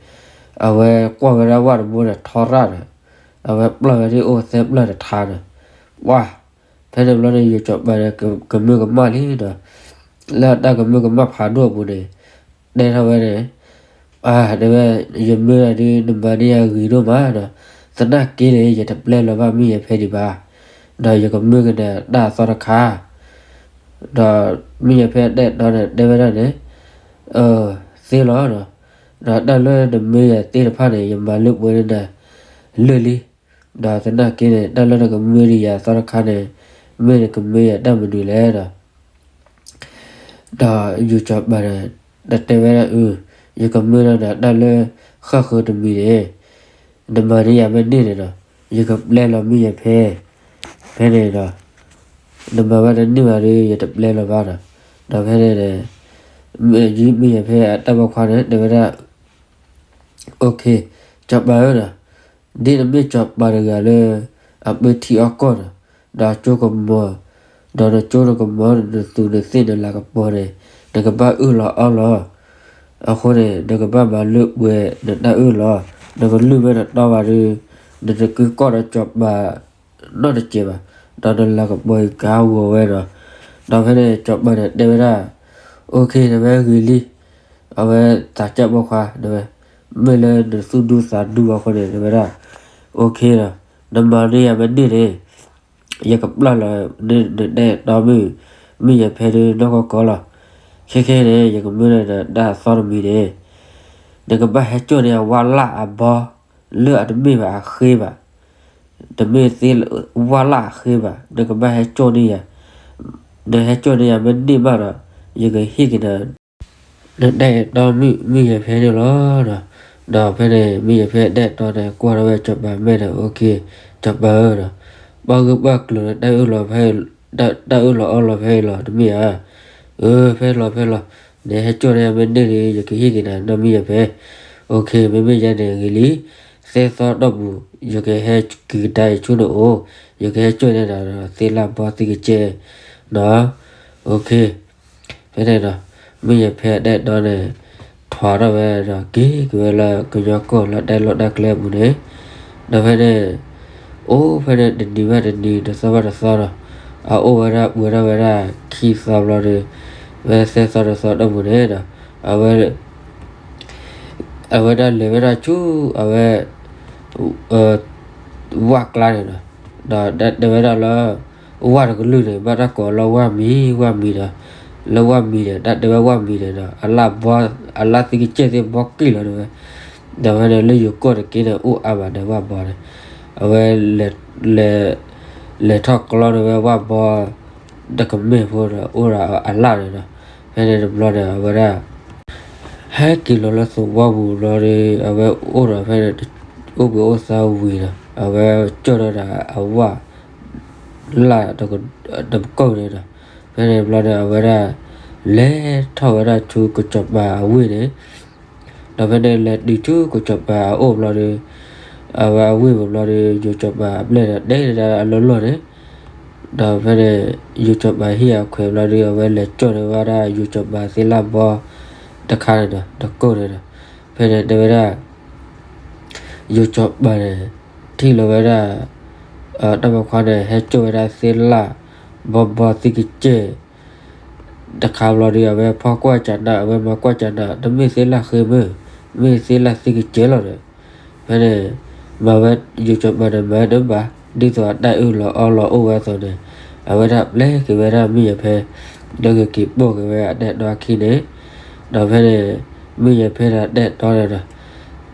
အဝဲကွၢ်ဝဲဒၣ်ဝၣ်တဘိန့ၣ်ထီရၣ်ဒီး အဝဲပျၢ်ဝဲဒၣ်အိၣ်သဲပျၢ်တထါဒီး ပှၢ် ဖဲန့ၣ်ဘျီန့ၣ် ယိၤကၠီၤပၤန့ၣ် ကမၢကမၣ်လံဒီး လၢအတၢ်ကမၢကမၣ်ဖးဒိၣ်အပူၤန့ၣ် တဲထီၣ်ဝဲန့ၣ် အတဲဝဲ ယမၢဒၣ်ဒုး နမၤန့ၢ်ယၤဂ့ၤဒိၣ်မးဒီး သနာ်က့န့ၣ် ယတပျဲလီၤဘၣ်မုၣ်ယၤဖဲဒံးဘၣ်, ဒီးယကမၢကဒါတၢ်အသီတခါ, ဒီးမုၣ်ယၤဖဲအတၢ်အဲၣ်တီန့ၣ် တဲဝဲဒၣ်န့ၣ် သ့လီၤဒီး ဒီးတၢ်လၢနမၢယၤသ့ၣ်တဖၣ်န့ၣ် ယမၤလၢပှဲၤန့ၢ်နၤလၢာ်လံ, ဒီးသနာ်က့န့ၣ် တၢ်လၢနကမၢဒံးယၤအသီတခါန့ၣ် မ့ၢ်နကမၢယၤတၢ်မနုၤလဲၣ်ဒီး ဒီးယိၤကၠီၤပၤန့ၣ် တတဲဝဲဒၣ်အု ယကမၢလီၤနၤတၢ်လၢဃၣ်ဃၢၤတမံၤန့ၣ် နမၤန့ၢ်ယၤမ့ၢ်န့ၢ်န့ၣ်ဒီး ယကပျဲလီၤမုၣ်ယၤဖဲ ဖဲန့ၣ်ဒီး နမၤဘၣ်တန့ၢ်ဘၣ်ဒီး ယတပျဲလီၤဘၣ်ဒီး ဒီးဖဲန့ၣ် မုၣ်ယၤဖဲအတၢ်ပိာ်ခွါန့ၣ် တဲဝဲဒၣ် အိၣ်ခ့ ကၠီၤပၤဧၢဒီး ဒ်နမ့ၢ်ကၠီၤပၤတဂၤလၢ အပၢထံအီၣ်ကီၢ်ဒီး ဒီးကၠိကမီၤ ဒီးနကၠိနကမီၤ နသူးနသ့ၣ်နလၤကပီၤန့ၣ် နကဘၣ်အၢၣ်လီၤအီလီၤ အဃိန့ၣ် နကဘၣ်မၤလၢပှဲၤနတၢ်အၢၣ်လီၤ နကလုၢ်မ့ၢ်တတီဘၣ်ဒီး နတကုကီၢ်ဒီးကၠီၤပၤ နီတစဲးဘၣ်, ဒီးနလၤကပီၤအံၤကဟးဂီၤဝဲဒီး, ဒီးဖဲန့ၣ် ကၠီၤပၤန့ၣ်တဲဝဲဒၣ်, အိၣ်ခ့ တဲဝဲဂ့ၤလံ, အဝဲသးစၢ်ပိာ်ခွါ တဲဝဲ, မ့ၢ်လၢနသူၣ်ဒူသးဒူအဃိန့ၣ် တဲဝဲဒၣ်, အိၣ်ခ့ဒီး နမၤန့ၢ်ယၤမ့ၢ်န့ၢ်န့ၣ် ယကပျၢ်လီၤ နတၢ်အဲၣ်တီမုၣ်, မုၣ်ယၤဖဲဒုးနီၢ်ကီၢ်ကီၢ်လီၤ. ခဲခဲန့ၣ် ယကမၢလီၤနၤတၢ်အသီတမံၤန့ၣ် နကဘၣ်ဟဲကၠီၣ်န့ၢ်အဝၣ်လၣ်အဘီ လၢအတမ့ၢ်ဘၣ်အဃ့ဘၣ်, တမ့ၢ်သ့ ဝၣ်လၣ်အဃ့ဘၣ်, နကဘၣ်ဟဲကၠီၣ်န့ၢ်ယၤ, နဟဲကၠီၣ်န့ၢ်ယၤမ့ၢ်န့ၢ်ဘၣ်ဒီး ယကဟ့ၣ်က့ၤနၤ နတၢ်အဲၣ်တီမုၣ် မုၣ်ယၤဖဲန့ၣ်လီၤ. ဒီးဖဲန့ၣ် မုၣ်ယၤဖဲတၢ်အဲၣ်တီန့ၣ် ကွၢ်ထီၣ်ဝဲစီၤပၤမဲာ်ဒီး အိၣ်ခ့ စီၤပၤဧၢဒီး ပှၤဂ့ၢ်ပှၤကျိၤလၢတၢ်အၢၣ်လီၤဖဲ တၢ်အၢၣ်လီၤအီလီၤဖဲအံၤလီၤ တမ့ၢ်ဧါ. အၢ ဖဲလီၤဖဲလီၤ, နဟဲကၠီၣ်န့ၢ်မ့ၢ်န့ၢ်ဒီး ယကဟ့ၣ်က့ၤနၤနီၢ်မုၣ်ယၤဖဲ. အိၣ်ခ့ မ့မ့ၢ်ယဲန့ၣ်ဂ့ၤလံ, သၢသီတီၢ်ပူၤ ယကဟဲက့ၤကဒါအံၤဆူနအိၣ်, ယကဟဲကၠီၣ်န့ၢ်နၤဒီးသ့လၢ်ဘီသံကစဲးနီၤ. အိၣ်ခ့ ဖဲန့ၣ်ဒီး မုၣ်ယၤဖဲအတၢ်အဲၣ်တီန့ၣ် ထွးထီၣ်ဝဲဒီးက့ၤက့ၤဝဲလၢကညီကီၢ်လၢတၢ်လီၢ်တၢ်ကျဲအပူၤန့ၣ်, ဒီးဖဲန့ၣ် အိၣ်ဖဲန့ၣ်တနံၤဘၣ်တနံၤ တသီဘၣ်တသီဒီး အအိၣ်ဝဲဒၣ်ပှဲၤထီၣ်ဝဲဒၣ်ခံသီဘျီဒီး ဖဲသၢသီတသီတီၢ်ပူၤန့ၣ်ဒီး အဝဲ အဝဲဒၣ်လဲၤဝဲဒၣ်ဆူ အဝဲ ဝၣ်ကျါန့ၣ်ဒီး ဒီးတဲဝဲဒၣ်လၢ ဝၣ်တကလုာ်န့ၣ် ဘၣ်တၢ်ကိးလၢဝၣ်မံၤ ဝၣ်မံၤဒီး လၢဝၣ်မံၤန့ၣ် တၢ်တဲဝဲဝၣ်မံၤန့ၣ်ဒီး အလၣ်ဘီ အလၣ်သံကစဲးသ့ၣ်ဘီက့ၢ်လီၤတဲဝဲ, ဒီးဖဲန့ၣ်လၢယိၤကီၢ်တက့ၢ်န့ၣ် အိၣ်အါဘၣ်ဒီးဝၣ်ဘီန့ၣ် အဝဲ လဲၤထီၣ်ကျီန့ၢ်ဝဲဝၣ်ဘီ တကမဲာ်ဖိဒီး အိၣ်ဒီးအလၣ်န့ၣ်ဒီး ဖဲန့ၣ်တဘျီန့ၣ် အဝဲဒၣ် ဟဲက့ၤလီၤလၢသဝီပူၤဘျီဒီး အဝဲအိၣ်ဒီးဖဲန့ၣ် အိၣ်ဘှံးအိၣ်သါဝံၤဒီး အဝဲကၠီၣ်ဒီးဒၣ်အဝၣ် လၢ်တကီၢ်န့ၣ်ဒီး ဖဲန့ၣ်တဘျီန့ၣ် အဝဲဒၣ် လဲၤထီၣ်ဝဲဒၣ်ဆူကစီၤပၤအဝ့ၢ်န့ၣ် ဒီးဖဲန့ၣ်လဲၤတုၤဆူကစီၤပၤအအိၣ်ဘျီဒီး အဝဲအဝ့ၢ်ပူၤဘျီဒီး ယိၤစီၤပၤအပျဲၢ်ဒီးတဲဒၣ်အလီၢ်လီၢ်န့ၣ် ဒီးဖဲန့ၣ် ယိၤစီၤပၤဟံၣ်အခွဲးဘျီဒီး အဝဲလဲၤကၠီၣ်န့ၢ်ဝဲဒၣ်ယိၤစီၤပၤသ့လၢ်ဘီ တခါန့ၣ်ဒီး တကိၢ်န့ၣ်ဒီး ဖဲန့ၣ်တဲဝဲဒၣ် ယိၤစီၤပၤန့ၣ် ထံၣ်လီၤဝဲဒၣ် တၢ်ပိာ်ခွါန့ၣ် ဟဲကၠီၣ်ဝဲဒၣ်သ့လၢ်ဘီဘီသံကစဲး တခါဘျီဒီး အဝဲဖီၣ်ကွၢ်ကနၣ် အဝဲမၤကွၢ်ကနၣ် တမ့ၢ်သ့လၢ်ဃ့မ့ၢ် မ့ၢ်သ့လၢ်သံကစဲးလီၤဒီး ဖဲန့ၣ် မၤဝဲယိၤစီၤပၤန့ၣ် မၤတဘၣ် ဒ်သိးအတၢ်အၢၣ်လီၤအီလီၤအိၣ်ဝဲအသိးန့ၣ် အဝဲဒၣ်ပျဲက့ၤဝဲဒၣ်မုၣ်ယၤဖဲ လၢကက့ၤပိာ်က့ၤဝဲအတၢ်အဲၣ်တီခံန့ၣ် ဒီးဖဲန့ၣ် မုၣ်ယၤဖဲဒၣ်တၢ်အဲၣ်တီန့ၣ်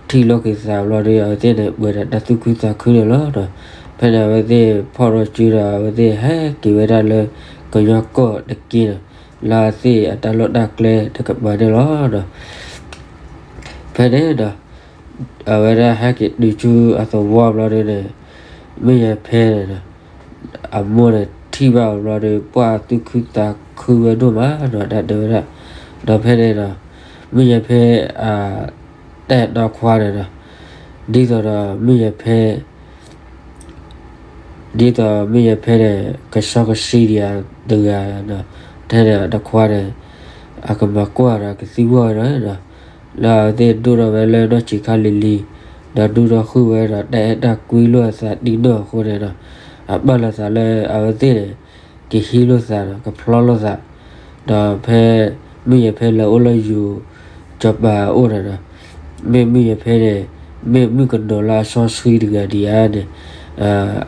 ဒီး ထံၣ်လိာ်က့ၤသးဘျီဒီး အဝဲသ့ၣ်န့ၣ် ပှဲၤဒီးတၢ်သူၣ်ခုသးခုန့ၣ်လီၤဒီး ဖဲန့ၣ်အဝဲသ့ၣ်ဖီၣ်ထီၣ်စုဒီး အဝဲသ့ၣ်ဟဲက့ၤဝဲဒၣ်လၢ ကညီကီၢ်တက့ၢ်ဒီး လၢအသ့ၣ်အတၢ်လီၢ်တၢ်ကျဲတကပၤန့ၣ်လီၤဒီး ဖဲန့ၣ်ဒီး အဝဲဒၣ်ဟဲက့ၤတုၤဆူအသဝီဘျီဒီးန့ၣ် မုၣ်ယၤဖဲန့ၣ်ဒီး အမိၢ်န့ၣ်ထံၣ်ဘၣ်အီၤဘျီဒီး ပှၢ်သူၣ်ခုသးခုဝဲဒိၣ်မးဒီး တၢ်တဲဝဲဒၣ် ဒီးဖဲန့ၣ်ဒီး မုၣ်ယၤဖဲ အတၢ်အဲၣ်တီခွါန့ၣ်ဒီး ဒ်သိးဒီးမုၣ်ယၤဖဲ ဒ်သိးမုၣ်ယၤဖဲန့ၣ် ကဆှီကဆှံဒံးဧါတဂၤဒီး ထဲန့ၣ်တခွါန့ၣ် အကမၤကွၢ်ဒီးကသံကွၢ်ဝဲဒီး ဒီးအဝဲသ့ၣ်ဒိၣ်ထီၣ်ဝဲလၢနီၢ်ဆံးခါလံၤလံၤ, ဒီးဒိၣ်ထီၣ်ဃုာ်ဝဲဒီး တၢ်အဲၣ်တၢ်ကွံလိာ်အသးဒ်နီၢ်အဃိန့ၣ်ဒီး, အပာ်လီၤသးလၢအဝဲသ့ၣ်န့ၣ် ကဟံးလိာ်သးဒီး ကဖျီလိာ်သး, ဒီးဖဲ မုၣ်ယ့ၤဖဲလဲၤအိၣ်လၢယိၤစီၤပၤအအိၣ်န့ၣ်ဒီး, မ့ၢ်မုၣ်ယ့ၤဖဲန့ၣ် မ့ၢ်မုၣ်ကနီၤလၢအစီဆှံတဂၤဒံးဧါန့ၣ်,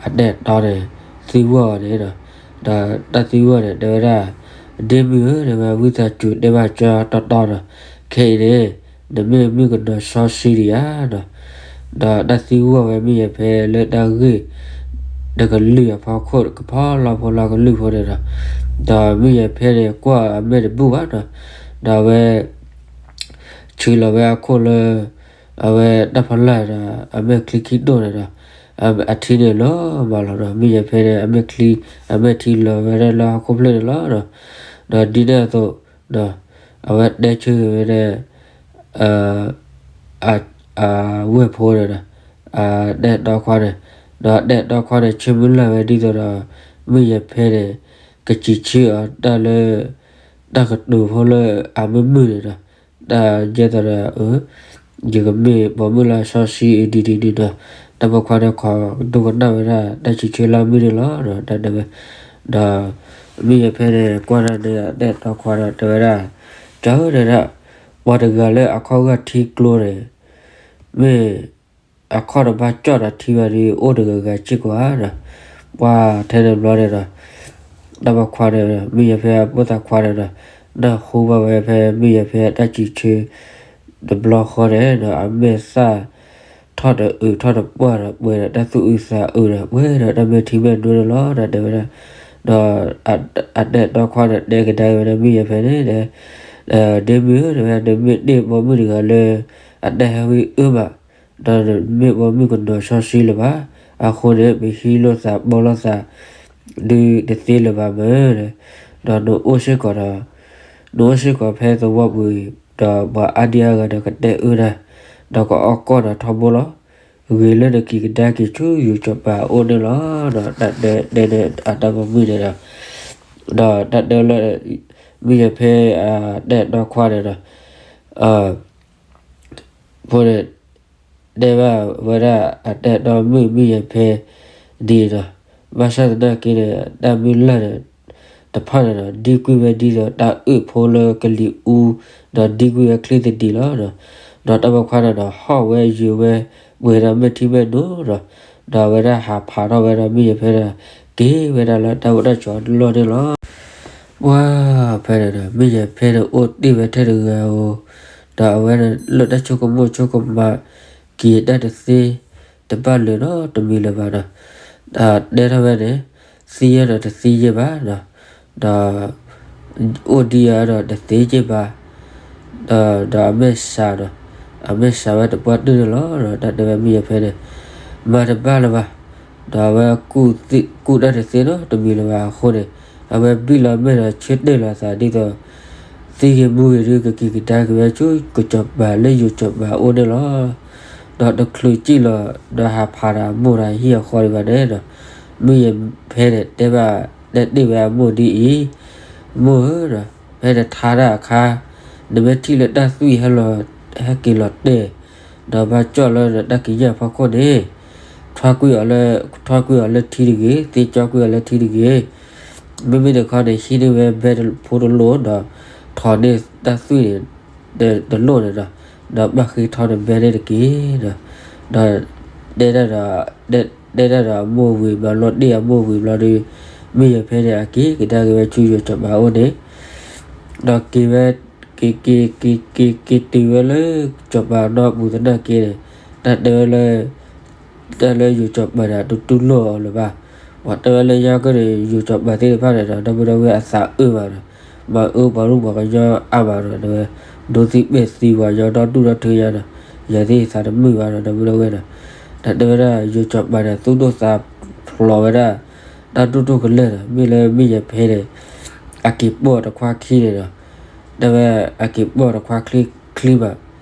အတၢ်အဲၣ်တီန့ၣ် သံကွၢ်အီၤန့ၣ်ဒီး, ဒီးတၢ်သံကွၢ်န့ၣ် တဲဝဲဒၣ်, ဒ့မုၣ်ဧၢ တဲဝဲ ဝံသးစူၤတဲဘၣ်ကၠီတီတီဒီး, ခဲအံၤန့ၣ် နမ့ၢ်မုၣ်ကနီၤစီဆှံဒံးဧါဒီး, ဒီးတၢ်သံကွၢ်ဝဲမုၣ်ယ့ၤဖဲလၢတၢ်ဂ့ၢ် တကလုာ်အဖီခိၣ် ကဖီလီၤဖိလီၤကလုာ်ဖိန့ၣ်ဒီး, ဒီးမုၣ်ယ့ၤဖဲန့ၣ် ကွၢ်အမဲာ်တဘူၣ်ဘၣ်ဒီး, ဒီးအဝဲ ဆှၢလီၤဝဲအခိၣ်လၢ အဝဲတၢ်ဖီလာ်ဒီး အမဲာ်ချံခံဒိၣ်န့ၣ်ဒီး, အထံန့ၣ်လီၤမးလီၤဒီး မုၣ်ယ့ၤဖဲန့ၣ် အမဲာ်ချံ အမဲာ်ထံလီၤဝဲဒၣ်လၢဟီၣ်ခိၣ်ဖျၢၣ်န့ၣ်လီၤဒီး, ဒီးဒ်န့ၣ်အသိး အဝဲတဲဆၢဂ့ၤဝဲဒၣ် အဝဲၢ်ဖိန့ၣ်ဒီး အတၢ်အဲၣ်တီခွါန့ၣ်, ဒီးတၢ်အဲၣ်တီခွါန့ၣ် ဆၢမုၢ်လၢ်ဝဲဒ်သိးဒီး မုၣ်ယ့ၤဖဲန့ၣ် ကစံးဆၢအီၤတၢ်လၢ တၢ်ကတိၤဖိလၢအမုာ်မုာ်န့ၣ်ဒီး, တၢ်ယဲၢ်သိးဒီး ယကမ့ၢ်ပိာ်မုၣ်လၢစီဆှံအံၤဒ်ဒ်န့ၣ်ဒီး, တၢ်ပိာ်ခွါန့ၣ် ခိးဒိကနၣ်ဝဲဒၣ် တၢ်စံးဆၢလၢအမုာ်န့ၣ်လီၤဒီး တၢ်တဲဝဲ, ဒီး မုၣ်ယ့ၤဖဲန့ၣ် ကွၢ်ဒၣ်န့ၣ် အတၢ်အဲၣ်တီခွါဒီး တဲဝဲဒၣ်, ကၠီဧၢ တဲဒၣ်, ပှၤတဂၤလၢအခီၣ်ဂာ်ထံကျိန့ၣ် မ့ၢ် အခီၣ်တဘၣ်ကၠီၣ်ဒီးထံဘၣ်ဒီး အိၣ်တဂၤဂၤစ့ၢ်ကီးဧါဒီး, ပှၤထဲန့ၣ်ဘျီန့ၣ်ဒီး တၢ်ပိာ်ခွါန့ၣ် မုၣ်ယ့ၤဖဲအဖိသၣ်ခွါန့ၣ်ဒီး နၢ်ဟူဘၣ်ဝဲဖဲမုၣ်ယ့ၤဖဲအတၢ်စံးဆၢ တဘျီဃီန့ၣ်ဒီး အမဲာ်သၣ်ထီၣ်တအုးထီၣ်တပှၢ်ဒီး ပှဲၤဒီးတၢ်သူၣ်အုးသးအုးဒီး ပှဲၤဒီးတၢ်မဲာ်ထံမဲာ်နိန့ၣ်လီၤဒီး တဲဝဲဒၣ်, ဒီး အတၢ်အဲၣ်တီခွါန့ၣ် တဲကဒါက့ၤဝဲဒၣ်မုၣ်ယ့ၤဖဲန့ၣ်ဒီး, ဒ့မုၣ်ဧၢ တဲဝဲ နမ့ၢ်တမ့ၢ်ပိာ်မုၣ်တဂၤလၢ အတၢ်ဟဲဝံအၢမး, ဒီးနမ့ၢ်ပိာ်မုၣ်ကနီၤစီဆှံလၢၤဘၣ်, အဃိန့ၣ် ပဟံးလိာ်သးဘီလိာ်သး ဒုးတသ့လၢၤဘၣ်မ့ၢ်, ဒီးနအိၣ်စ့ၢ်ကီးဒီး နအိၣ်စ့ၢ်ကီးဖဲသဝီပူၤ, ဒီးပှၤအါဒံအါဂၤဒီးကတဲအၢနၤ, ဒီးကအီၣ်ကီၢ်နၤထီဘိလီၤ. ဂ့ၤလၢနက့ၤကဒါက့ၤဆူယိၤစီၤပၤအအိၣ်န့ၣ်လီၤ. ဒီးတၢ်တဲတဲန့ၣ်အတၢ်ပိာ်မုၣ်န့ၣ်ဒီး, ဒီးတၢ်တဲလၢ မုၣ်ယ့ၤဖဲအတၢ်အဲၣ်တီခွါန့ၣ်ဒီး, ဖိန့ၣ် တဲဘၣ်ဝဲဒၣ်အတၢ်အဲၣ်တီမုၣ် မုၣ်ယ့ၤဖဲဒ်အံၤဒီး, ဘၣ်ဆၣ်သနာ်က့န့ၣ် တၢ်မုၢ်လၢ်န့ၣ် တဖၣ်န့ၣ်ဒီး ဒံကွံာ်ဝဲဒ်သိးတၢ်အုၣ်ဖိလၢကလံၤအူ, ဒီးဒံကွံာ်ဝဲချံသဒံးလီၤ. ဒီးတၢ်ပိာ်ခွါန့ၣ်ဒီး ဟီၣ်ဝဲယၢၤဝဲ ပှဲၤဒီးမဲာ်ထံမဲာ်နိဒီး, ဒီးအဝဲဒၣ်ဟးဖးထီၣ်ဝဲဒီး မုၣ်ယ့ၤဖဲန့ၣ် က့ၤဝဲဒၣ်လၢတၢ်အိၣ်တၢ်ဆိးအလီၢ်န့ၣ်လီၤ. ပှၤဖဲန့ၣ်ဒီး မုၣ်ယ့ၤဖဲန့ၣ်အိၣ်တ့ၢ်ဝဲထဲတဂၤဧိၤ, ဒီးအဝဲန့ၣ်လၢတၢ်ဆိကမိၣ်ဆိကမး က့ၤတၢ်တသ့ တဘၣ်လၢၤနီတမံၤလၢၤဘၣ်ဒီး, တဲထီၣ်ဝဲန့ၣ် သံယဲၢ်ဒီးတသံယဲၢ်ဘၣ်ဒီး, ဒီး အိၣ်ဒံးဧါဒီးတသ့ယဲၢ်ဘၣ်, ဒီးအမဲာ်ဆှးဒီး အမဲာ်ဆှးဝဲတပှၢ်တၢၢ်န့ၣ်လီၤ. ဒီးတၢ်တဲဝဲမုၣ်ယ့ၤဖဲန့ၣ် မၤတဘၣ်လၢၤဘၣ်, ဒီးအဝဲ ကူၣ်တၢ်တသ့နီတမံၤလၢၤဘၣ်အဃိန့ၣ်, အဝဲဘံၣ်လီၤမဲာ်ဒီးဆၢတဲာ်လီၤအသးဒ်သိး သံဂ့ၤမူဂ့ၤဒီး ကက့ၤကဒါက့ၤဝဲဆူ ကစီၤပၤလၢယိၤစီၤပၤအအိၣ်န့ၣ်လီၤ. ဒီးတချုးစံၣ်လီၤ ဒီးဟးဖးဒီးအမိၢ်ဒီးဟံၣ်အဃီဒံးဘၣ်န့ၣ်ဒီး, မုၣ်ယ့ၤဖဲန့ၣ် တဲဘၣ် တဲတ့ၢ်ဝဲအမိၢ်ဒ်အံၤ, မိၢ်ဧၢ, ဖဲနထါတၢ်အခါ နမ့ၢ်ထံၣ်လၢတၢ်သွံၣ်ဟဲလီၤ ဟဲက့ၤလီၤတဲာ်, ဒီးဘၣ်ကၠီၣ်လၢနတၢ်ကံးညာ်အဖီခိၣ်န့ၣ်, ထွါကွံာ်အီၤလၢ ထွါကွံာ်အီၤလၢထံတဂ့ၤ, သ့ကၠီကွံာ်အီၤလၢထံတဂ့ၤ, မ့မ့ၢ်တခီန့ၣ် ဟံးန့ၢ်ဝဲဘဲဖိတလိၣ်ဒီး ထိးန့ၢ်တၢ်သွံၣ်န့ၣ် တလိၣ်န့ၣ်ဒီး, ဒီးဘၣ်ဃ့ထီၣ်န့ၢ်ဘဲန့ၣ်တက့ၢ်ဒီး, ဒီး တဲတၢ်ဒီး တဲတၢ်ဒီးအမိၢ်ဝံၤ မၤလိတ့ၢ်အမိၢ်ဝံၤဘျီဒီး, မုၣ်ယ့ၤဖဲန့ၣ်အက့ၤကဒါက့ၤဝဲဆူယိၤစီၤပၤအအိၣ်န့ၣ်, ဒီးက့ၤဝဲ က့ၤ က့ၤ က့ၤ က့ၤ က့ၤတုၤဝဲလၢစီၤပၤနီၢ်ပူၤသနာ်က့န့ၣ်, တၢ်တဲဝဲလၢ တၢ်လၢယိၤစီၤပၤန့ၣ် တတူၢ်လိာ်အီၤလၢၤဘၣ်. ပှၤတဲဝဲလၢညါက့န့ၣ် ယိၤစီၤပၤသ့ၣ်တဖၣ်န့ၣ်ဒီး ဒီပုၢ်ဒီဝဲၢ်အသးအုးဘၣ်ဒီး, မၤအၢပှၤလူၢ်ပှၤကညီအါမးဒီး တဲဝဲ, ဒိသံၣ်ပဲာ်သံပှၤကညီဒီဒူၣ်ဒီထၢညါဒီး, ယၤသ့ၣ်သးတမုာ်ဘၣ်ဒီး ဒီပုၢ်ဒီဝဲၢ်ဒီး, တၢ်တဲဝဲဒၣ် ယိၤစီၤပၤန့ၣ် သူၣ်ဒိၣ်သးဖျိးဝဲဒၣ် တၢ်ဒိၣ်ဒိၣ်ကလဲာ်ဒီး မ့ၢ်လၢမုၣ်ယ့ၤဖဲန့ၣ် အက့ၤပိာ်တခွါခံန့ၣ်ဒီး, တဲဝဲ အက့ၤပိာ်တခွါချံ ချံဘၣ်,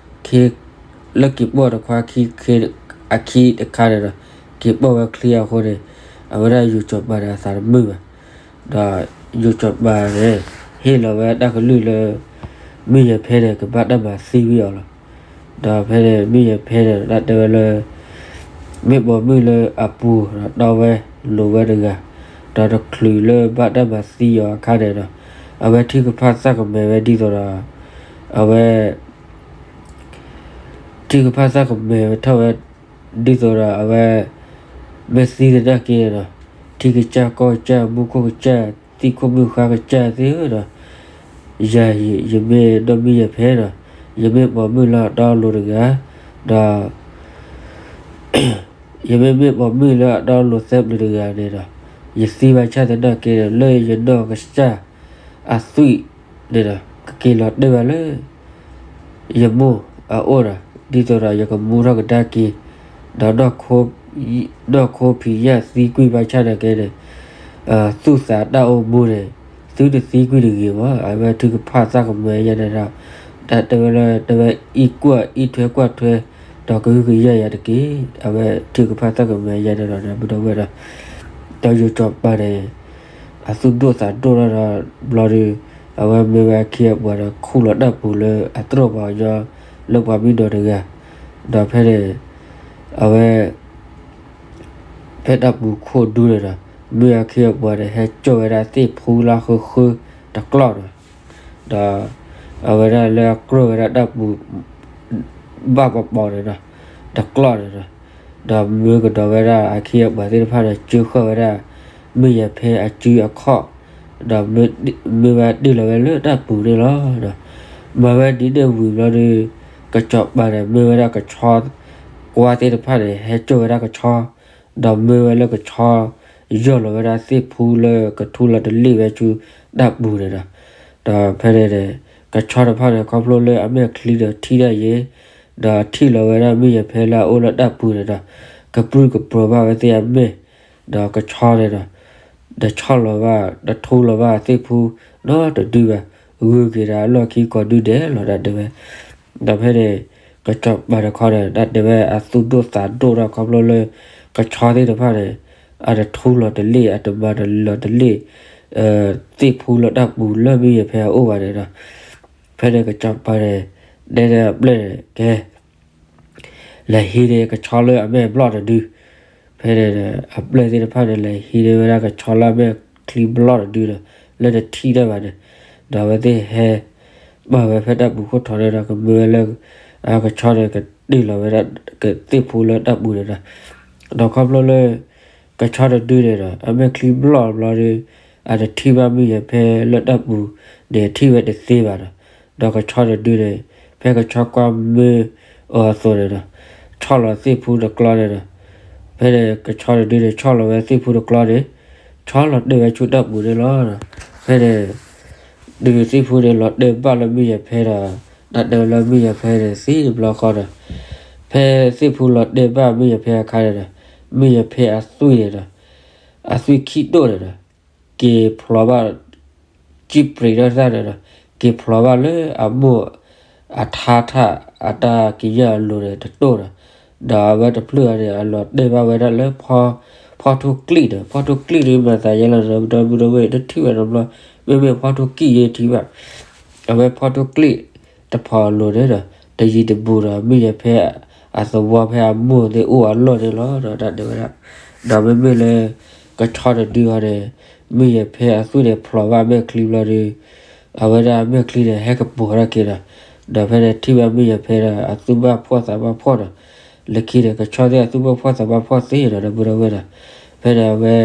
ခ့ လၢက့ၤပိာ်တခွါခံ ခ့ အခံတခါန့ၣ်ဒီး, က့ၤပိာ်ဝဲချံအဃိန့ၣ်, အဝဲဒၣ်ယိၤစီၤပၤန့ၣ်အသးတမုာ်ဘၣ်. ဒီးယိၤစီၤပၤန့ၣ် ဟ့ၣ်လီၤဝဲတၢ်ကလုၢ်လၢ မုၣ်ယ့ၤဖဲန့ၣ် ကဘၣ်တၢ်မၤသံဝံၤအီၤလီၤ. ဒီးဖဲန့ၣ်မုၢ်ယဲၤဖဲန့ၣ် တၢ်တဲဝဲလၢ မ့ၢ်ပိာ်မုၣ်လၢအပူၤဒီးတီဝဲလိၤဝဲတဂၤ, ဒီးတချုးလၢဘၣ်တၢ်မၤသံအီၤအခါန့ၣ်ဒီး အဝဲထုကဖၣ်သးကမဲာ်ဝဲဒ်သိးဒီး အဝဲ ထုကဖၣ်သးကမဲာ်ဝဲထီၣ်ဝဲ ဒ်သိးဒီးအဝဲ မ့ၢ်သံသနာ်က့ဒီး ထံကစၢ်ကီၢ်ကစၢ်မူခိၣ်ကစၢ် သံခိၣ်မုၢ်ဃါကစၢ်သ့ၣ်ဧၢဒီး ယၤအံၤ ယမ့ၢ်ဒီမုၢ်ယဲၤဖဲဒီး ယမ့ၢ်ပိာ်မုၣ်လၢအတီအလိၤတဂၤ, ဒီး ယမ့ၢ်မ့ၢ်ပိာ်မုၣ်လၢအတီအလိၤသၢပျၢၤတဂၤန့ၣ်ဒီး ယသံဘၣ်ဆၣ်သနာ်က့ဒီး လၢယနီၢ်ကစၢ်အသွံၣ်န့ၣ်ဒီး ကက့ၤလီၤတဲာ်ဘၣ်လၢ ယမိၢ်အအိၣ်ဒီး ဒ်သိးဒီးယကမူထီၣ်ကဒါက့ၤ, ဒီး နီၢ်ခိဖံးညၣ်သံကွံာ်ဘၣ်ဆၣ်သနာ်က့န့ၣ် သူၣ်သးတၢ်အိၣ်မူန့ၣ် သုတသံကွံာ်တဂ့ၤမး, အဝဲထုကဖၣ်သးကမဲာ်ယဲန့ၣ်ဒီး တၢ်တဲဝဲလၢ တဲဝဲအံးကွၢ်အံးထွဲကွၢ်ထွဲ ဒီးကဟုကယာ်ယၤတက့ၢ်, အဝဲထုကဖၣ်သးကမဲာ်ယဲန့ၣ်ဒီး ဒီပုၢ်ဒီဝဲၢ်ဒီး ဒီးယကၠီၤပၤန့ၣ် အသူၣ်ဒိၣ်သးဒိၣ်ထီၣ်ဒီးဘျီဒီး အဝဲမ့ၢ်ဝဲအခ့အပှၤဒီး ခူၣ်လီၤတၢ်ပူၤလၢအသရိာ်ပှၤကညီ လၢပှၤမုၢ်ဒီတဂၤ, ဒီးဖဲန့ၣ် အဝဲ ဖဲတၢ်ပူၤခိၣ်ဒူန့ၣ်ဒီး မ့ၢ်အခ့အပှၤန့ၣ် ဟဲစိာ်ဝဲဒၣ်သ့ၣ်ဖူလၢဃုဃုတကျီၢ်ဒီး ဒီး အဝဲဒၣ်လၢအကြၢးဝဲဒၣ်တၢ်ပူၤ ဘၣ်ပပီၤန့ၣ်ဒီး တကျီၢ်န့ၣ်ဒီး ဒီးမၢကဒီးဝဲဒၣ်အခ့အပှၤသ့ၣ်တဖၣ်ဒီး ကၢဃာ်ဝဲဒၣ် မုၢ်ယဲၤဖဲအစုအခီၣ်, ဒီးမၢဝဲတ့ၢ်လီၤဝဲလၢတၢ်ပူၤန့ၣ်လီၤ. မၤဝဲဒ်န့ၣ်ဝံၤဘျီဒီး ကစီၤပၤန့ၣ် မၢဝဲဒၣ်ကဆီ ကွၢ်သ့ၣ်တဖၣ်န့ၣ် ဟဲစိာ်ဝဲဒၣ်ကဆီ, ဒီးမၢဝဲလၢကဆီ ယီၢ်လီၤဝဲဒၣ်သ့ၣ်ဖူလၢကထူလီၤတလ့ၣ်ဝဲဆူတၢ်ပူၤန့ၣ်ဒီး ဒီးဖဲန့ၣ်န့ၣ် ကဆီတဖၣ်န့ၣ် ခီဖျိလၢအမဲာ်ချံဒီးထံၣ်ဒၣ်ယဲ ဒီးထံၣ်လီၤဝဲဒၣ်မုၢ်ယဲၤဖဲလၢအအိၣ်လၢတၢ်ပူၤန့ၣ်ဒီး ကပြုၢ်ကပြီၤဘၣ်ဝဲသ့ၣ်အမဲာ်, ဒီးကဆီန့ၣ်ဒီး တဆီၣ်လီၤဘၣ် တထူလီၤဘၣ်သ့ၣ်ဖူနီတဒုဘၣ်, ဂုၤက့ၤဒီးအလီၢ်ခံကိးဒုဒဲးလီၤတၢ်တဲဝဲ, ဒီးဖဲန့ၣ် ကစီၤပၤတခီန့ၣ် တၢ်တဲဝဲအသူၣ်ဒိၣ်သးဒိၣ်ထီၣ်ခီဖျိလၢ ကဆီသ့ၣ်တဖၣ်န့ၣ် အတထူလီၤတလ့ၣ် အတမၤလီၤတလ့ၣ် သ့ၣ်ဖူလၢတၢ်ပူၤလၢမုၢ်ယဲၤဖဲအအိၣ်ဘၣ်န့ၣ်ဒီး ဖဲန့ၣ်ကစီၤပၤန့ၣ် တဲန့ၣ်အပျဲၢ်န့ၣ် ကဲ လဲၤဟံးန့ၢ်ကဆီလၢအမဲာ်ဘျီၣ်တဒု, ဖဲန့ၣ် အပျဲၢ်သ့ၣ်တဖၣ်န့ၣ် လဲၤဟံးန့ၢ်ဝဲဒၣ်ကဆီလၢအမဲာ်ချံဘျီၣ်တဒုဒီး လၢတထံၣ်တၢ်ဘၣ်န့ၣ်, ဒီးအဝဲသ့ၣ်ဟဲ ပာ်ဝဲဖဲတၢ်ပူၤခိၣ်ထီန့ၣ်ဒီး ကမၢဝဲလၢ ကဆီန့ၣ် ကတ့ၢ်လီၤဝဲဒၣ်ကသ့ၣ်ဖူလၢတၢ်ပူၤန့ၣ်ဒီး, ဒီးခီဖျိလၢ ကဆီတဒုန့ၣ်ဒီး အမဲာ်ချံဘျီၣ်ဘျီဒီး အတထံၣ်ဘၣ်မုၢ်ယဲၤဖဲလၢတၢ်ပူၤန့ၣ် ထံၣ်ဝဲတသ့ဘၣ်ဒီး, ဒီးကဆီတဒုန့ၣ် ဖဲကဆီကွၢ်မုၢ်အီၤအသိးန့ၣ်ဒီး ဆီၣ်လီၤသ့ၣ်ဖူတကျီန့ၣ်ဒီး, ဖဲန့ၣ်ကဆီတဒုန့ၣ် ဆီၣ်လီၤဝဲသ့ၣ်ဖူတကျီန့ၣ် ဆီၣ်လီၤတဲာ်ဝဲဆူတၢ်ပူၤန့ၣ်လီၤ. ဖဲန့ၣ် ဒုးသ့ၣ်ဖူန့ၣ်လီၤတဲာ်ဘၣ်လၢမုၢ်ယဲၤဖဲဒီး တၢ်တဲဝဲလၢမုၢ်ယဲၤဖဲန့ၣ်သံတဘျီဃီဒီး, ဖဲသ့ၣ်ဖူလီၤတဲာ်ဘၣ်မုၢ်ယဲၤဖဲအခါန့ၣ်ဒီး မုၢ်ယဲၤဖဲအသွံၣ်န့ၣ်ဒီး အသွံၣ်ခံတိၣ်န့ၣ်ဒီး က့ၤဖျိးဘၣ် ကံၣ်ပြံးထီၣ်တၢ်န့ၣ်ဒီး က့ၤဖျိးဘၣ်လၢအမိၢ် အထါထၣ်အတၢ်ကံးညာ်အလိၤန့ၣ်တတိၢ်ဒီး, ဒီးအဝဲတဖျၢၣ်အံၤန့ၣ် အလီၤတဲာ်ဘၣ်ဝဲဒၣ်လၢ ဖီထိၣ်ကျံၣ်ဒီး ဖီထိၣ်ကျံၣ်န့ၣ်မၤသးယဲလီၤဒီး ဒီပုၢ်ဒီဝဲၢ်တထံၣ်ဝဲတဘျီ, မ့မ့ၢ်ဖီထိၣ်ကံၣ်ယဲထံၣ်ဘၣ် အဝဲဖီထိၣ်ကျံၣ်တဖီအလိၤန့ၣ်ဒီး တယံၤတဘူးဒီး မုၢ်ယဲၤဖဲအသဝီဖဲအမိၢ်သ့ၣ်အိၣ်အလီၢ်န့ၣ်လီၤဒီး တၢ်တဲဝဲဒၣ်, ဒီးမ့မ့ၢ်လၢ ကဆီတဒုအီၤန့ၣ် မုၢ်ယဲၤဖဲအသွံၣ်န့ၣ်ဖျိးဘၣ်အမဲာ်ချံဘျီဒီး အဝဲဒၣ်အမဲာ်ချံန့ၣ် ဟဲကပီၤထီၣ်က့ၤဒီး, ဒီးဖဲန့ၣ်ထံၣ်ဘၣ်မုၢ်ယဲၤဖဲဒီး အသူၣ်ဘၣ်ဖှီၣ်သးဘၣ်ဖှီၣ်ဒီး, လၢခံန့ၣ် ကဆီသ့ၣ်အသူၣ်ဘၣ်ဖှီၣ်သးဘၣ်ဖှီၣ်သ့ဒီး ဒီပုၢ်ဒီဝဲၢ်ဒီး, ဖဲန့ၣ်အဝဲ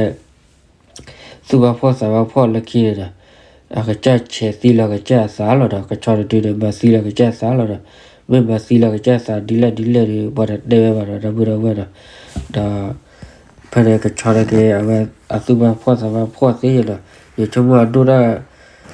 သူၣ်ဘၣ်ဖှီၣ်သးဘၣ်ဖှီၣ်လၢခံန့ၣ်ဒီး အကစၢ်ဆဲးသံလီၤကစၢ်အသးလီၤဒီး ကဆီတဒုန့ၣ် မၤသံလီၤကစၢ်အသးလီၤဒီး, မ့ၢ်မၤသံလီၤကစၢ်အသးဒ်လဲၣ်ဒ်လဲၣ်ဒီး ပှၤတတဲဝဲဘၣ်ဒီး ဒီပုၢ်ဒီဝဲၢ်ဒီး, ဒီး ဖဲန့ၣ်ကဆီန့ၣ်က့ၤ အဝဲအသူၣ်ဘၣ်ဖှီၣ်သးဘၣ်ဖှီၣ်သ့ဒီး, ယဆိကမိၣ် ဒိၣ်တၢ်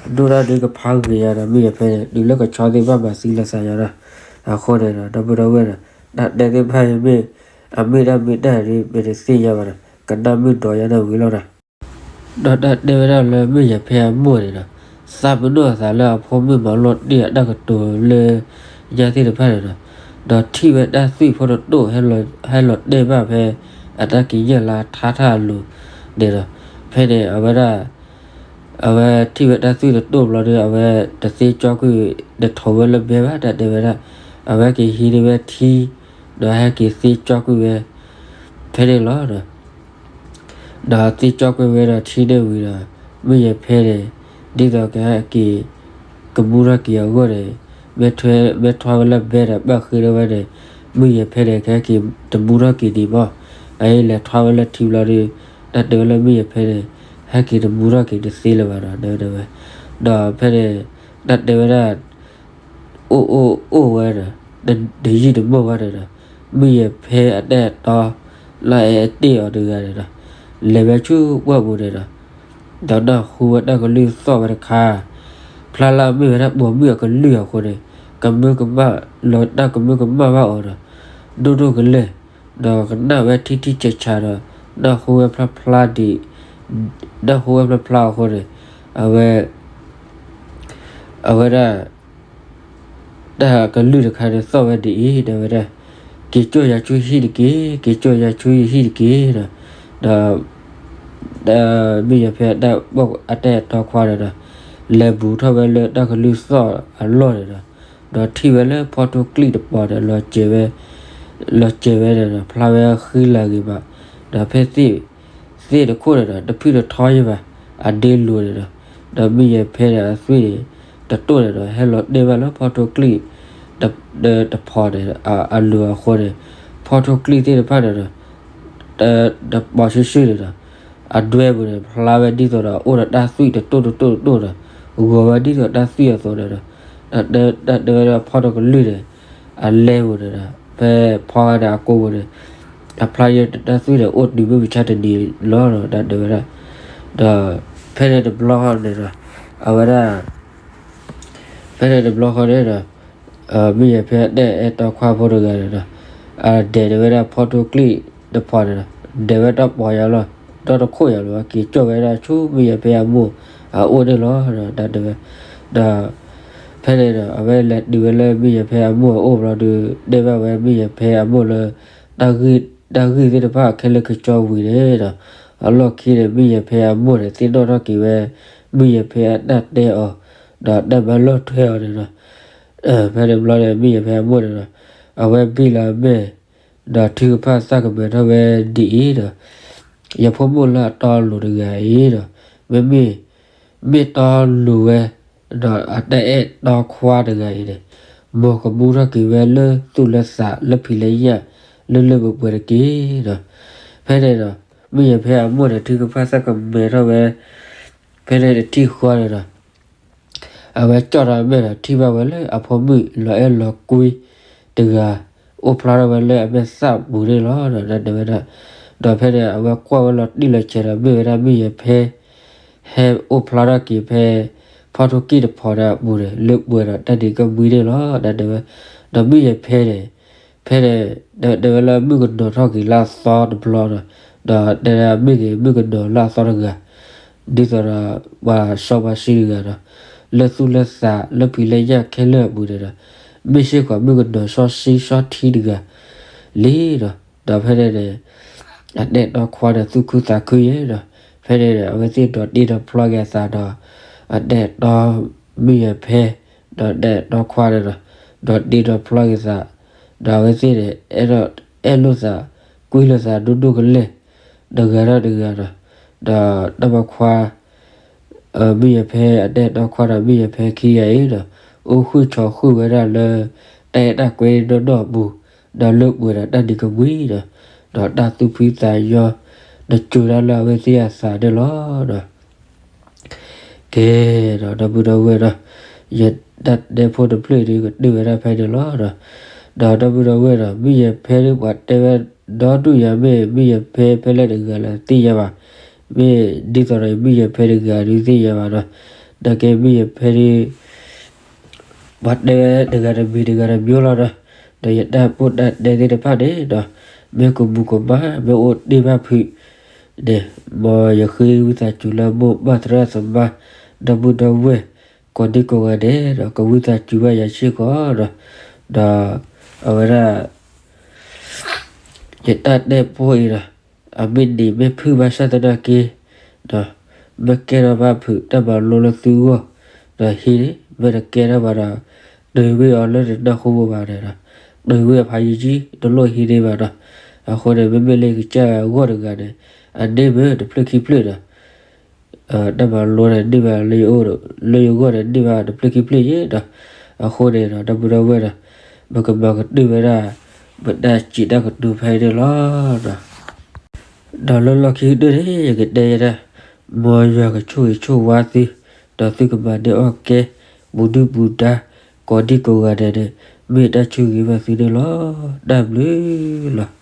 ဒုးကဖးဂ့ၤယၤဒီး မုၢ်ယဲၤဖဲန့ၣ် တုၤလၢကဆီသ့ၣ်ဘၣ်မၤသံလီၤသးယၤဒီး, အဃိန့ၣ်ဒီး ဒီပုၢ်ဒီဝဲၢ်ဒီး, တၢ်တဲသ့ၣ်တဖၣ်အံၤမ့ၢ် အမ့ၢ်တၢ်မ့ၢ်တၢ်ဒ် ပတသ့ၣ်ညါဘၣ်ဒီး ကနၣ်မုာ်ဒီးယၤန့ၣ်ဝံၤလီၤဒီး ဒီးတၢ်တဲဝဲဒၣ်လၢမုၢ်ယဲၤဖဲအမိၢ်န့ၣ်ဒီး, သးပ့ၤနီၣ်အသးလၢအဖိမုၣ်မၤလိတ့ၢ်အတၢ်ကတိၤလၢညါသ့ၣ်တဖၣ်န့ၣ်ဒီး, ဒီးထံၣ်ဝဲတၢ်သွံၣ်ဖိတတိၢ် ဟဲလီၤတဲာ်ဘၣ်ဖဲ အတၢ်ကံးညာ်လၢအထါထၣ်အလိၤန့ၣ်ဒီး, ဖဲန့ၣ် အဝဲဒၣ် အဝဲထံၣ်ဝဲတၢ်သွံၣ်တတိၢ်ဘျီဒီး အဝဲတသ့ကၠီကွံာ် တထိးဝဲလၢမဲာ်ဘၣ် တၢ်တဲဝဲဒၣ်, အဝဲက့ၤဟံးန့ၢ်ဝဲထံ ဒီးဟဲက့ၤသ့ကၠီကွံာ်ဝဲ ဖဲန့ၣ်လီၤ. ဒီးသ့ကၠီကွံာ်ဝဲဒီးထံန့ၣ်ဝံၤဒီး မုၢ်ယဲၢ်ဖဲန့ၣ် ဒ်သိးကဟဲက့ၤ ကမူထီၣ်က့ၤအဂီၢ်န့ၣ် မ့ၢ်ထွဲ မ့ၢ်ထွဲဝဲလၢဘဲဒီးဘၣ်ဃ့ဒီးဝဲန့ၣ် မုၢ်ယဲၢ်ဖဲန့ၣ် ကဟဲက့ၤတမူထီၣ်က့ၤဒံးမီၢ်. အအံၤလဲၤထွဲဝဲလၢထံဘျီဒီး တၢ်တဲဝဲလၢမုၢ်ယဲၢ်ဖဲန့ၣ် ဟဲက့ၤတမူထီၣ်က့ၤတသ့လၢၤဘၣ်ဒီး တဲဝဲ ဒီးဖဲန့ၣ် တၢ်တဲဝဲဒၣ် အိၣ်အိၣ်အိၣ်ဝဲဒီး တယံာ်တမီၢ်ဘၣ်န့ၣ်ဒီး မုၢ်ယဲၢ်ဖဲအတၢ်အဲၣ်တီ လၢအအဲၣ်တ့ၢ်အီၤတဂၤန့ၣ်ဒီး လဲၤဝဲဆူပှၢ်ပူၤန့ၣ်ဒီး ဒီးနၢ်ဟူဝဲတၢ်ကလုၢ်သီၣ်ဝဲတခါ ဖျါလၢအမ့ၢ်ဝဲဒၣ်ပိာ်မုၣ်အကလုၢ်အဃိန့ၣ် ကမၢကမၣ်လီၤ တၢ်ကမၢကမၣ်ဘၣ်အီၤဒီး ဒိၣ်ဒိၣ်ကလဲာ် ဒီးကနၣ်ဝဲထံထံဆးဆးဒီး နၢ်ဟူဝဲဖျါဖျါဒံး နၢ်ဟူဝဲဖျါဖျါအဃိန့ၣ် အဝဲ အဝဲဒၣ် တၢ်ကလုၢ်တခါန့ၣ်သီၣ်ဝဲဒ်အံၤ တဲဝဲဒၣ် က့ၤကၠီၣ်ယၤဆူယဟံၣ်တက့ၢ်, က့ၤကၠီၣ်ယၤဆူယဟံၣ်တက့ၢ်ဒီး ဒီး မုၢ်ယဲၢ်ဖဲအတၢ်အဲၣ်တီခွါန့ၣ်ဒီး လဲၤဘူးထီၣ်ဝဲလၢတၢ်ကလုၢ်သီၣ်အလီၢ်န့ၣ်ဒီး ဒီးထံၣ်ဝဲလၢဖီထိကျံၣ်တပီၤန့ၣ် လီၤစဲၤဝဲ လီၤစဲၤဝဲန့ၣ်ဒီး ဖျါဝဲဃံလၤဂ့ၤမး ဒီးဖဲသ့ၣ် သ့ၣ်တခိၣ်န့ၣ်ဒီး တဖုၣ်တထီယဲဘၣ် အဒ့လိၤန့ၣ်ဒီး ဒီးမုၢ်ယဲၢ်ဖဲန့ၣ်အသွံၣ်န့ၣ် တတိၢ်န့ၣ်ဒီး ဟဲလီၤတဲာ်ဘၣ်လၢဖီထိကျံၣ် တဖီန့ၣ် အလိၤအဃိန့ၣ် ဖီထိကျံၣ်သ့ၣ်တဖၣ်န့ၣ်ဒီး တပီၤဆှၢဆှၢန့ၣ်ဒီး အဒွဲပူၤန့ၣ် ဖျါဝဲဒ်သိးဒီး အိၣ်ဒီးတၢ်သွံၣ်တတိၢ်တတိၢ်တတိၢ်ဒီး ဂီၤဝဲဒ်သိးတၢ်သွံၣ်အသိးန့ၣ်ဒီး တၢ်တဲဝဲဒၣ်ဖီထိကလုၢ်န့ၣ် အလဲပူၤန့ၣ်ဒီး ဖဲဖီဂၤန့ၣ်အကိပူၤန့ၣ် အဖျါယဲတၢ်သွံၣ်န့ၣ် အိၣ်တုၤမုၢ်မဆါတနံၤလီၤဒီး တၢ်တဲဝဲဒၣ် ဒီး ဖဲန့ၣ်တဘျီဃီန့ၣ်ဒီး အဝဲဒၣ် ဖဲန့ၣ်တဘျီဃီန့ၣ်ဒီး မုၢ်ယဲၢ်ဖဲအတၢ်အဲၣ်တီခွါဖိတဂၤန့ၣ်ဒီး အဒဲးန့ၢ်ဝဲဒၣ်ဖီထိကျံၣ်တဖီန့ၣ်ဒီး ဒဲးဝဲတၢ်ပီၤယါလီၤ ဒီတခိၣ်ယါလီၤ က့ၤကၠီၣ်ဝဲဒၣ်ဆူမုၢ်ယဲၢ်ဖဲအမိၢ်အအိၣ်န့ၣ်လီၤဒီး တၢ်တဲဝဲ ဒီး ဖဲန့ၣ်ဒီး အဝဲလဲၤတုၤဝဲလၢမုၢ်ယဲၢ်ဖဲအမိၢ်အအိၣ်ဘျီဒီး တဲဘၣ်ဝဲမုၢ်ယဲၢ်ဖဲအမိၢ်လၢ တၢ်ဂ့ၢ် တၢ်ဂ့ၢ်သ့ၣ်တဖၣ်ခဲလၢာ်ကစီဝံၤန့ၣ်ဒီး အလီၢ်ခံန့ၣ် မုၢ်ယဲၢ်ဖဲအမိၢ်န့ၣ် သ့ၣ်နီၣ်ထီၣ်က့ၤဝဲ မုၢ်ယဲၢ်ဖဲအတၢ်တဲအီၤ ဒီးတၢ်မၤလီၢ်ထွဲအီၤန့ၣ်ဒီး ဖဲန့ၣ်ဘျီန့ၣ် မုၢ်ယဲၢ်ဖဲအမိၢ်န့ၣ်ဒီး အဝဲဘံၣ်လီၤအမဲာ် ဒီးထုကဖၣ်သးကမဲထီၣ်ဝဲဒ်အံၤဒီး ယဖိမိၢ်လၢအတီအလိၤတဂၤအံၤဒီး မ့မ့ၢ် မ့ၢ်တီလိၤဝဲ ဒီးအတၢ်အဲၣ်တီခွါတဂၤအံၤန့ၣ် မ်ကမူထီၣ်က့ၤဝဲလၢသူၣ်လၢသးလၢဖံးလၢညၣ် လၢလၢပှဲၤပှဲၤတက့ၢ်ဒီး ဖဲန့ၣ်ဒီး မုၢ်ယဲၢ်ဖဲအမိၢ်န့ၣ် ထုကဖၣ်သးကမဲထီၣ်ဝဲ ဖဲန့ၣ်တထံၣ်ဃီန့ၣ်ဒီး အဝဲကၠီၣ်ထီၣ်မဲာ်ဒီး ထံၣ်ဘၣ်ဝဲလၢအဖိမုၣ်လီၤအဲၣ်လီၤကွံတဂၤ အိၣ်ဖျါထီၣ်ဝဲလၢအမဲာ်သၣ်ပူၤန့ၣ်လီၤဒီး တၢ်တဲဝဲဒၣ် ဒီးဖဲန့ၣ် အဝဲကွၢ်ဝဲလီၤတံၢ်လီၤဆဲးဒီး မ့ၢ်ဝဲဒၣ်မုၢ်ယဲၢ်ဖဲ ဟဲအိၣ်ဖျါထီၣ်က့ၤဖဲ ဖီထိကံၣ်တဖီန့ၣ်အပူၤန့ၣ် လၢပှဲၤဒီးတၢ်ဒံးကမှံန့ၣ်လီၤ တၢ်တဲဝဲ ဒီးမုၢ်ယဲၢ်ဖဲန့ၣ် ဖဲန့ၣ် တၢ်တဲဝဲလၢမုၣ်ကနီၤထီၣ်က့ၤလၢအသီတဘျီဒီး ဒီးတဲဒၣ်မ့ၢ်ဂ့ၤမုၣ်ကနီၤလၢအသီတဂၤ ဒ်သိးဒီး ပှၤစီပှၤဆှံတဂၤဒီး လၢသူၣ်လၢသးလၢဖံးလၢညၣ်ခဲလၢာ်အပူၤန့ၣ်ဒီး မ့ၢ်စ့ၢ်ကီးမုၣ်ကနီၤစီဆှံစီထံတဂၤလံဒီး ဒီးဖဲန့ၣ်န့ၣ် အတၢ်အဲၣ်တီခွါန့ၣ်သူၣ်ခုသးခုယဲဒီး ဖဲန့ၣ်န့ၣ် အဝဲသ့ၣ်ဒီးတ့ဒီးဖျီက့ၤအသးဒီး အတၢ်အဲၣ်တီမုၢ်ယဲၢ်ဖဲ ဒီးတၢ်အဲၣ်တီခွါန့ၣ်ဒီး ဒီးတ့ဒီးဖျီက့ၤသး ဒီးအဝဲသ့ၣ်န့ၣ် အဲၣ်ဒိး အဲၣ်လိာ်သး ကွံလိာ်သးဒိၣ်ဒိၣ်ကလဲာ် တဂၤဒီးတဂၤဒီး ဒီးတၢ်ပိာ်ခွါ မုၢ်ယဲၢ်ဖဲအတၢ်အဲၣ်တီခွါဒီးမုၢ်ယဲၢ်ဖဲခံဂၤအံၤဒီး အိၣ်ဃုာ်ဆိးဃုာ်ဝဲဒၣ်လၢ တၢ်အဲၣ်တၢ်ကွဲနီၢ်နီၢ်အပူၤ ဒီးလၢပှဲၤဒီးတၢ်ဒံးကမှံဒီး ဒီးတၢ်သူၣ်ဖှံသးညီ တစိၤဒၣ်လၢအဝဲသ့ၣ်အသးန့ၣ်လီၤဒီး ကဲ ဒီးဒီပုၢ်ဒီဝဲၢ်ဒီး ယတၢ်တဲဖိတဖျၢၣ်ဒုးကတၢၢ်ဝဲဒၣ်ဖဲန့ၣ်လီၤဒီး ဒီးဒီပုၢ်ဒီဝဲၢ်ဒီး မုၢ်ယဲၢ်ဖဲဒုးပှၤတဲဝဲဒီဒူၣ်ယၤမ့ၢ် မုၢ်ယဲၢ်ဖဲဖဲလဲၣ်တဂၤလၢသ့ၣ်ညါဘၣ်, မ့ၢ်ဒ်သိးဒီးမုၢ်ယဲၢ်ဖဲတဂၤဒုးသ့ၣ်ညါဘၣ်ဒီး ဒီးကဲမုၢ်ယဲၢ်ဖဲဒုး ပှၤတဲဝဲတဂၤတမံၤတဂၤတမံၤလီၤဒီး ဒီးယတၢ်ပိၢ်တၢ်တဲသ့ၣ်တဖၣ်န့ၣ်ဒီး မ့ၢ်ကမူၤကမၣ် မ့ၢ်အိၣ်တ့ၢ်ဘၣ်ဖုးန့ၣ် မ်ယဃ့ဝံသးစူၤလၢမိၢ်ပၢ်သရၣ်သမါ ဒီပုၢ်ဒီဝဲၢ် ကိးဒံကိးဂၤဒဲးဒီး ကဝံသးစူၤဘၣ်ယၤစ့ၢ်ကီးဒီး ဒီးအဝဲဒၣ် ယတၢ်တဲဖိအံၤဒီး အမ့ၢ်နံၤမ့ၢ်ဖုၣ်ဘၣ်ဆၣ်သနာ်က့ ဒီး မ့ၢ်ကဲထီၣ်ဘၣ်ဖုးတၢ်မၤလိလၢသုဂီၢ် ဒီးဟံးန့ၣ် မ့ၢ်တကဲထီၣ်ဘၣ်ဒီး တုၤဝံၤအီၤလၢနနၢ်ဟူဘၣ်ဘၣ်န့ၣ်ဒီး, တုၤဝံၤအဖးယံာ်ကံ တလိၣ်ဟံးန့ၢ်ဘၣ်ဒီး, အဃိန့ၣ် မ့မ့ၢ်လၢကစၢ်ဂီၢ်တဂၤန့ၣ် အန့ၢ်မ့ၢ်တဖျၢၣ်ခံဖျၢၣ်ဒီး, တၢ်မၤလိန့ၣ်န့ၢ်ဘၣ်လၢယအိၣ်ဒီး လၢယဂီၢ်န့ၣ်န့ၢ်ဘၣ်တဖျၢၣ်ခံဖျၢၣ်ယဲဒီး, အဃိန့ၣ်ဒီး ဒီပုၢ်ဒီဝဲၢ်ဒီး, ပကမၤကတၢၢ်ဝဲဒၣ် ပတၢ်စံးတၢ်ကတိၤဖဲအံၤန့ၣ်လီၤ. ဒီးလၢလီၢ်ခံကတၢၢ်န့ၣ် ယကတဲယဲဒၣ်, မ်ယွၤကဆိၣ်ဂ့ၤဆိၣ်ဝါသု, ဒီးသုကမၤန့ၢ်အီၣ်ကဲ ပူၤဒုၣ်ပူၤဒါ, ကိးဒံကိးဂၤဒဲးန့ၣ်, မ့ၢ်တၢ်ဆိၣ်ဂ့ၤဘၣ်သုန့ၣ်လီၤ. တၢ်ဘျုးလီၤ.